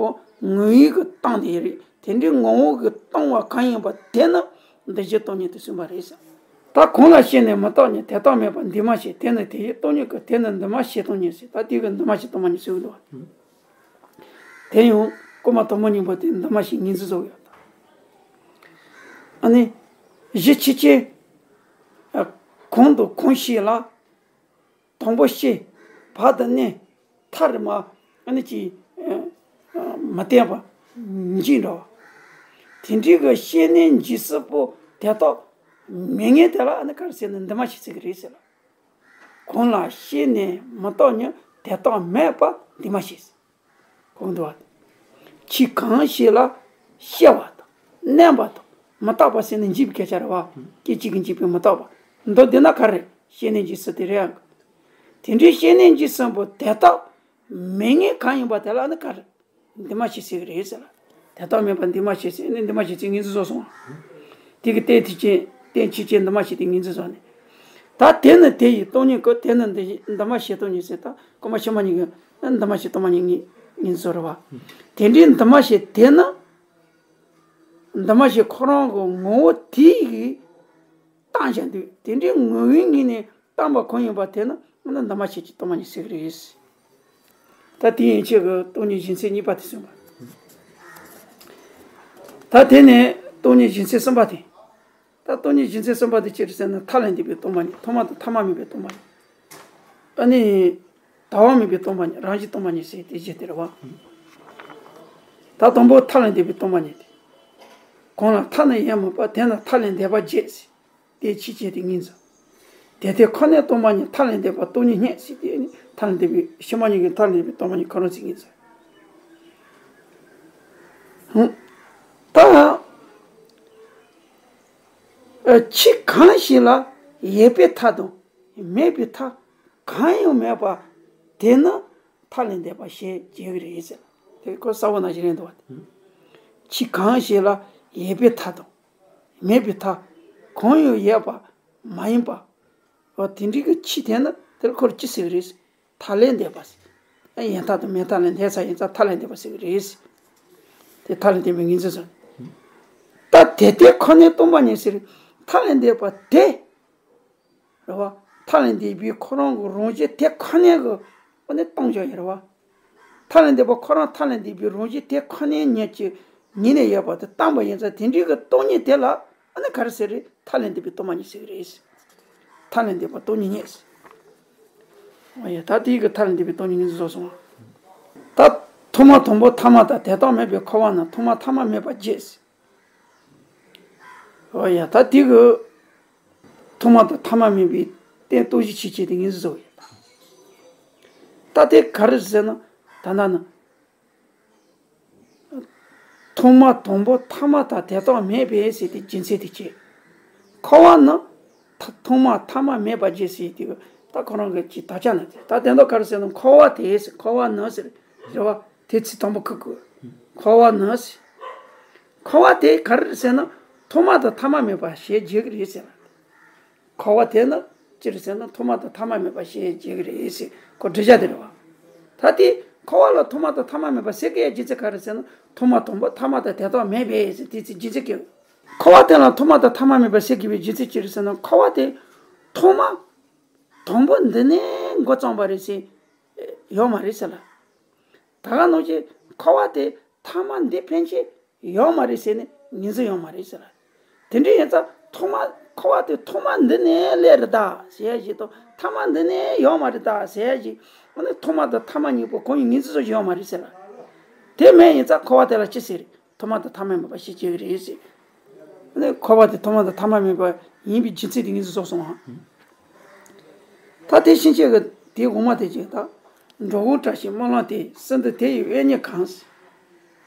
ངོ་བོའི་གི་སྟོང་དེ་རེད། དེ་འདྲའི་ངོ་བོ་གི་སྟོང་པ་གང་ཡིན་པ་དེ་ནི་འདུ་བྱེད་སྟོང་ཉིད་དུ་གསུངས་པ་རེད་ཟེར། ད་གང་ལ་ཤེས་ནས་མི་རྟོག་ཉིད། དེ་རྟོག་མེད་པར་འདུས་མ་བྱས། དེ་ནི་དེ་ཡི་སྟོང་ཉིད་ཀྱི། དེ་ནི་འདུས་མ་བྱས་སྟོང་ཉིད་ཟེར། ད་དེ་གི་འདུས་མ་བྱས་སྟོང་པ་ཉིད་ཟེར་གི་འདུག་དེ་ཡང་སྐུལ་མ་དང་པོ་གཉིས་པོ་དེ་འདུས་མ་བྱས་ངོས་འཛིན་བཟོ་གི་ཡོད། ཨ་ནི་གཞི་ཆོས་ཅན། ཨ་གང་དང་གང་ཞིག་ལ་དང་པོ་ཤེས། བར་དུ་གནས། མཐར་མ་ཨ་ནི་ཅི་ཨ་མི་བརྟན་པ་འཇིག་འགྲོ་བ། དེ་འདྲའི་གི་ཤེས་ནས་འཇིག་སྲིད་པོ་དེ་དག་མེད་ངེས་དེ་ལ་ཨ་ནི་ག་རེ་ཟེར་ན་འདུས་མ་བྱས་ཟེར་གི་རེད་ཟེར་ལ། གང་ལ་ཤེས་ནས་མི་རྟོག་ཉིད། དེ་རྟོག་མེད་པར་འདུས་མ་བྱས། གོང་དུ་བ། ཆོས་གང་ཞིག་ལ་ཤེས་པ་དང་གནས་པ་དང་མི་རྟག་པ་ཟེར་ནས་འཇིག་པའི་སྐད་ཆ་རེད་བ། སྐད་ཅིག་གིས་འཇིག་པའི་མི་རྟག་པ། མདོར་བསྡུས་ན་ག་རེ། ཤེས་ནས་འཇིག་སྲིད་དེ་རེད་ཡང་། དེ་འདྲའི་ཤེས་ནས་འཇིག་སྲིད་པོ་དེ་དག་མེད་ངེས་གང་ཡིན་པ་དེ་ལ་ནི་ག་རེ། འདུས་མ་བྱས་ཟེར་གི་རེད་ཟེར་ལ། དེ་དག་མེད་པར་འདུས་མ་བྱས་ཟེར་ནས་འདུས་མ་བྱས་ཚིག་ངོས་འཛིན་བཟོས་སོང་། དེ་གི་རྟེན་དེ་ཅན། རྟེན་ཆོས་ཅན་འདུས་མ་བྱས་དེ་ངོས་འཛིན་བཟོས་ནས། ད་དེ་ནི་དེ་ཡི་སྟོང་ཉིད་ཀྱི། དེ་ནི་འདུས་འདུས་མ་བྱས་སྟོང་ཉིད་ཟེར། ད་སྐུལ་མ་ཕྱི་མ་གཉིས་ཀྱི་འདུས་མ་བྱས་སྟོང་པ་ཉིད་ངོས་ངོས་འཛིན་བཟོས་རེད་བ། དེ་འདྲའི་འདུས་མ་བྱས་དེ་ནི་འདུས་མ་བྱས་ཁོ་རང་གི་ངོ་བོ་དེ་ཡི་སྟོང་བྱ་འདུས། དེ་འདྲའི་ངོ་བོའི་ངོས་ནས་སྟོང་པ་གང་ཡིན་པ་དེ་ནི་འདུས་མ་བྱས་ཀྱི་སྟོང་པ་ཉིད་ཟེར་གི་རེད། ད་དེ་ཡན་ཆད་ཀྱི་སྟོང་ཉིད་གཞི་མཚན་གཉིས་པ་དེ་གསུངས་པ། ད་དེ་ནས་སྟོང་ཉིད་གཞི་མཚན་གསུམ་པ་དེ། ད་སྟོང་ཉིད་གཞི་མཚན་གསུམ་པ་དེ་ཅི་རེད་ཟེར་ན། མཐའ་ལས་འདས་པའི་སྟོང་པ་ཉིད། ཐོག་མ་དང་ཐ་མ་མེད་པའི་སྟོང་པ་ཉིད། ཨ་ནི་ཟླ་བ་མེད་པའི་སྟོང་པ་ཉིད། རང་བཞིན་སྟོང་པ་ཉིད་ཟེར་དེ་བཞི་དེ་རེད་བ། ད་དང་པོ་མཐའ་ལས་འདས་པའི་སྟོང་པ་ཉིད་དེ། གང་ལ་མཐའ་ནི་ཡོད་མིན་པ། དེ་ནི་མཐའ་ལས་འདས་པ་བརྗོད་ཟེར། དེ་ཕྱིར་བྱས་ཏེ་ངོས་འཛིན། དེ་ལྟའི་ཁ་ནས་སྟོང་པ་ཉིད། མཐའ་ལས་འདས་པ་སྟོང་ཉིད་བསྙད་ཟེར། དེ་ནི་མཐའ་ལས་འདས་པའི་ཕྱི་མ་གཉིས་ཀྱི་མཐའ་ལས་འདས་པའི་སྟོང་པ་ཉིད་ཁོ་རང་ཚིག་ངོས་འཛིན། ཧུམ། ད་ཨ་ཆོས་གང་ཞིག་ལ་ཡོད་པའི་མཐའ་དང་མེད་པའི་མཐའ་གང་ཡང་མེད་པ་དེ་ནི་མཐའ་ལས་འདས་པ་ཞེས་བརྗོད་ཀྱི་རེད་ཟེར། དེ་ཁོ་གསལ་བོ་ནང་བཞིན་རེད་འདུག་བ། ཆོས་གང་ཞིག་ལ་ཡོད་པའི་མཐའ་དང་མེད་པའི་མཐའ་གང་ཡང་ཡོད་པ་མ་ཡིན་པ། འོ་དེ་འདྲའི་གི་ཆོས་དེ་ནི་དེར་ཁོར་ཅི་ཟེར་གི་རེད། མཐའ་ལས་འདས་པ་ཟེར། ཡོད་མཐའ་དང་མེད་མཐའ་ལས་འདས་ས་ཡིན་ཙང་མཐའ་ལས་འདས་པ་ཟེར་གི་རེད། དེ་མཐའ་ལས་འདས་པའི་ངོས་འཛིན་སོང་། ད་དེ་ལྟའི་ཁ་ནས་སྟོང་པ་ཉིད་ཟེར། མཐའ་ལས་འདས་པ་དེ། རེད་བ། མཐའ་ལས་འདས་པའི་ཁོ་རང་གི་རང་བཞིན་དེ་ཁ་ནས་གི་ཨ་ནི་སྟོང་ཞིག་ཡིན་རེད་བ། མཐའ་ལས་འདས་པ་ཁོ་རང་མཐའ་ལས་འདས་པའི་རང་བཞིན་དེ་ཁ་ནས་ཉིད་ཀྱི་ཉིད་ནས་ཡོད་པ་དེ་སྟོང་པ་ཡིན་ཙང་དེ་འདྲའི་གི་སྟོང་ཉིད་དེ་ལ་ཨ་ནི་ག་རེ་ཟེར་རེད། མཐའ་ལས་འདས་པའི་སྟོང་པ་ཉིད་ཟེར་གི་རེད། མཐའ་ལས་འདས་པ་སྟོང་ཉིད་བསྙད་ཟེར། ཨ་ཡ་ད་དེའི་གི་མཐའ་ལས་འདས་པའི་སྟོང་ཉིད་ངོས་འཛིན་བཟོས་སོང་། ད་ཐོག་མ་དང་པོ་ཐ་མ་དང་དེ་དག་མེད་པའི་འཁོར་བ་ན་ཐོག་མ་ཐ་མ་མེད་པ་བརྗོད་ཟེར། འོ་ཡ་ད་དེ་གི་ཐོག་མ་དང་ཐ་མ་མེད་པའི་རྟེན་སྟོང་གཞི་ཆོས་ཅན་དེ་ངོས་འཛིན་བཟོ་གི་ཡོད། ད་དེ་ག་རེ་ཟེར་ན། ད་ལྟ་ན་ཐོག་མ་དང་པོ་ཐ་མ་དང་དེ་དག་མེད་པས་ཟེར་དེ་རྒྱུ་མཚན་དེ་བྱས། འཁོར་བ་ན་ཐ་ཐོག་མ་ཐ་མ་མེད་པ་བརྗོད་ཟེར་དེ་གི་ད་ཁོ་རང་གི་ཅིག་དག་ཆ་ན་དེ་ད་དེ་འདྲ་ག་རེ་ཟེར་ན། འཁོར་བ་དེ་ཟེར། འཁོར་བ་ན་ཟེར་རེད་བ། དེ་ཚིག་དང་པོ་ཁུག་དགོས། འཁོར་བ་ན་ཟེར། འཁོར་བ་དེ་ག་རེ་ཟེར་ན་ཐོག་མ་དང་ཐ་མ་མེད་པ་ཞེས་བརྗོད་ཀྱི་རེད་ཟེར་ལ། འཁོར་བ་དེ་ནི་ཅི་རེད་ཟེར་ན་ཐོག་མ་དང་ཐ་མ་མེད་པ་ཞེས་བརྗོད་ཀྱི་རེད་ཟེར། ཁོ་འགྲེལ་བྱ་དེ་རེད་བ། ད་དེ་འཁོར་བ་ལ་ཐོག་མ་དང་ཐ་མ་མེད་པ་ཟེར་གྱི་ཡ་རྒྱུ་མཚན་ག་རེ་ཟེར་ན། ཐོག་མ་དང་པོ་ཐ་མ་དང་དེ་དག་མེད་པས་ཟེར་དེ་ཚིག་རྒྱུ་མཚན་གྱིས། འཁོར་བ་དེ་ལ་ཐོག་མ་དང་ཐ་མ་མེད་པ་ཟེར་དགོས་པའི་རྒྱུ་མཚན་ཅི་རེད་ཟེར་ན། འཁོར་བ་དེ་ཐོག་མ་དང་པོ་འདི་ནས་འགོ་བརྩམས་པ་རེད་ཟེར་ཡོད་མ་རེད་ཟེར་ལ། ད་ག་ནང་བཞིན་འཁོར་བ་དེ་ཐ་མ་འདི་ཕན་ཆད་ཡོད་མ་རེད་ཟེར་ནས་ངོས་འཛིན་ཡོད་མ་རེད་ཟེར་ལ། དེ་འདྲ་ཡིན་ཙང་ཐོག་མ་འཁོར་བ་དེ་ཐོག་མ་འདི་ནས་སླེབས་རེད་ད་ཟེར་ཡ་ཞིག་དང་། ཐ་མ་འདི་ནས་ཡོད་མ་རེད་ད་ཟེར་ཡ་ཞིག་ཨ་ནི་ཐོག་མ་དང་ཐ་མ་གཉིས་པོ་གང་ཡིན་ངོས་འཛིན་བཟོ་ཡོད་མ་རེད་ཟེར་ལ། དེ་མེད་ཡིན་ཙང་འཁོར་བ་དེ་ལ་ཅི་ཟེར། ཐོག་མ་དང་ཐ་མ་མེད་པ་ཞེས་བརྗོད་ཀྱི་རེད་ཟེར། ཨ་ནི་འཁོར་བ་དེ་ཐོག་མ་དང་ཐ་མ་མེད་པ་ཡིན་པའི་རྒྱུ་མཚན་དེ་ངོས་འཛིན་བཟོས་སོང་ང་། ད་དེ་ཕྱིན་ཆད་ཀྱི་དེའི་དབུ་མ་དེ་ཅིག་ད། འགྲོ་ཀུན་བཀྲ་ཤིས་སྨོན་ལམ་དེ། སྲིད་འདི་དེ་ཡི་དབེན་གནས་གང་།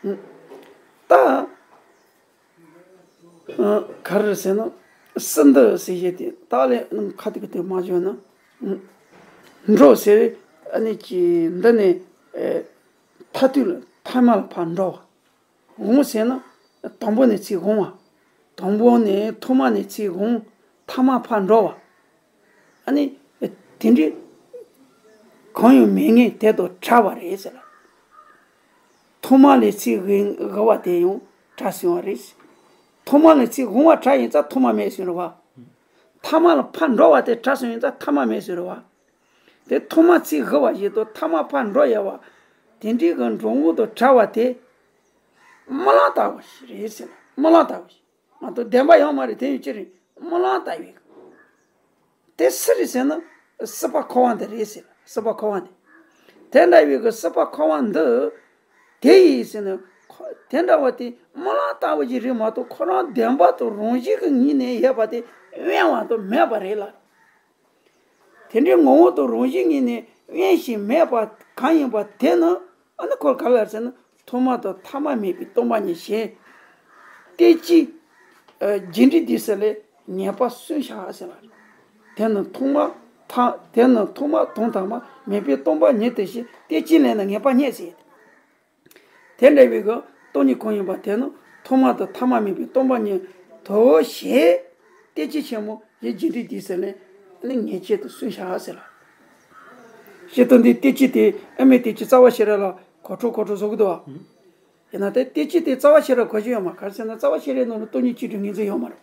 ད། ཨ། ག་རེ་ཟེར་ན། སི་འདི་ཟེར་བྱས་ཏེ་ད་ལས་ཁ་ཐུག་གི་དེ་མ་བྱོན་ན། འགྲོ་ཟེར། ཨ་ནི་ཀྱི་འདི་ནས། ཨེ། ཐ་དུས་ལ་ཐ་མ་ལ་ཕར་འགྲོ་བ། འོང་ཟེར་ན། དང་པོ་ནས་ཚིག་འོང་བ། དང་པོ་ནས་ཐོག་མ་ནས་ཚིག་འོང་། ཐ་མ་ཕར་འགྲོ་བ། ཨ་ནི། དེ་འདྲའི་གང་ཡང་མེད་ངེས་དེ་དང་བྲལ་བ་རེད་ཟེར་ལ། ཐོག་མ་ལས་ཚིག་གི་དབུ་བ་དེ་ཡང་བྲལ་སོང་བ་རེད། ཐོག་མ་ལས་ཚིག་འོང་བ་བྲལ་ཡིན་ཙང་ཐོག་མ་མེད་ཟེར་བ། ཐ་མ་ལ་ཕར་འགྲོ་བ་དེ་བྲལ་སོང་ཡིན་ཙང་ཐ་མ་མེད་ཟེར་བ། དེ་ཐོག་མ་ཚིག་དབུ་བ་བཞིན་དུ་ཐ་མ་ཕར་འགྲོ་ཡ་བ། དེ་འདྲའི་གི་འགྲོ་འོང་དང་བྲལ་བ་དེ། རྨི་ལམ་ལྟ་བུ་ཞིག་རེད་ཟེར་ལ། རྨི་ལམ་ལྟ་བུ་ཞིག་མ་གཏོགས་བདེན་པ་ཡོད་མ་རེད། དེ་ཡང་ཅི་རེད། རྨི་ལམ་ལྟ་བུའི། དེ་སུ་རེད་ཟེར་ན། སྲིད་པ་འཁོར་བ་འདི་རེད་ཟེར། སྲིད་པ་འཁོར་བ་འདི། དེ་འདྲ་བའི་གི་སྲིད་པ་འཁོར་བ་འདི། དེ་ཡིན་ཟེར་ན། ཁོ་དེ་འདྲ་བ་དེ་རྨི་ལམ་ལྟ་བུ་ཞིག་རེད་མ་གཏོགས་ཁོ་རང་བདེན་པ་དང་རང་བཞིན་གྱི་ངོས་ནས་ཡོད་པ་དེ་དབེན་པ་དང་མེད་པ་རེད་ལ། དེ་འདྲའི་ངོ་བོ་དང་རང་བཞིན་ངོས་ནས་དབེན་ཞིང་མེད་པ་གང་ཡིན་པ་དེ་ནི། ཨ་ནི་ཁོ་ག་ལ་ཟེར་ན། ཐོག་མ་དང་ཐ་མ་མེད་པའི་སྟོང་པ་ཉིད་ཞེས། ཏེ་ཅི། ཨ། རྒྱས་འབྲིང་སྡེ་གསུམ་ལས་ངེས་པ་གསུམ་བཞག་ཟེར་བ་རེད། དེ་ནི་ཐོག་མ་ཐ། དེ་ནི་ཐོག་མ་དང་ཐ་མ་མེད་པའི་སྟོང་པ་ཉིད་དེ་ཞེས་ཏེ་ཅི་ལས་ནི་ངེས་པ་རྙེད་ཟེར། དེ་འདྲ་བའི་གི་སྟོང་ཉིད་གང་ཡིན་པ་དེ་ནི་ཐོག་མ་དང་ཐ་མ་མེད་པའི་སྟོང་པ་ཉིད་དོ་ཞེས། ཏེ་ཅི་ཆེན་མོ་ཞེས་རྒྱས་འབྲིང་སྡེ་གསུམ་ལས་ནི་ངེས་བྱེད་དུ་གསུམ་བཞག་ཟེར་ལ། ཞེས་དོན་འདི་ཏེ་ཅི་དེ་ཨ་མའི་ཏེ་ཅི་རྩ་བ་ཤེས་རབ་ལ་གོ་འཕྲོ་གོ་འཕྲོ་བཟོ་གི་འདུག་བ། ཡིན་ན་དེ་ཏེ་ཅི་དེ་རྩ་བ་ཤེས་རབ་གོ་རྒྱུ་ཡོད་མ་རེད། ག་རེ་ཟེར་ན་རྩ་བ་ཤེས་རབ་ནང་ལ་སྟོང་ཉིད་གཅིག་སྒྲིལ་ངེས་འཛིན་ཡོད་མ་རེད།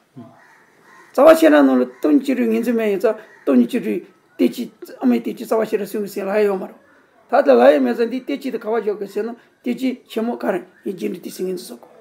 རྩ་བ་ཤེས་རབ་ནང་ལ་སྟོང་ཉིད་གཅིག་སྒྲིལ་ངེས་འཛིན་མེད་ཡིན་ཙང་སྟོང་ཉིད་གཅིག་སྒྲིལ་ཏེ་ཅི་ཨ་མའི་ཏེ་ཅི་རྩ་བ་ཤེས་རབ་གསུམ་གྱི་ཟེར་ལ་ཡོད་མ་རེད། ད་ལྟ་ལ་ཡོད་མེད་ཙང་འདི་ཏེ་ཅི་དེ་ག་བ་འཇོག་དགོས་ཟེར་ན་ཏེ་ཅི་ཆེན་མོ་ག་རེ་ཡིན་རྒྱས་འབྲིང་སྡེ་གསུམ་ངེས་འཛིན་བཟོ་དགོས།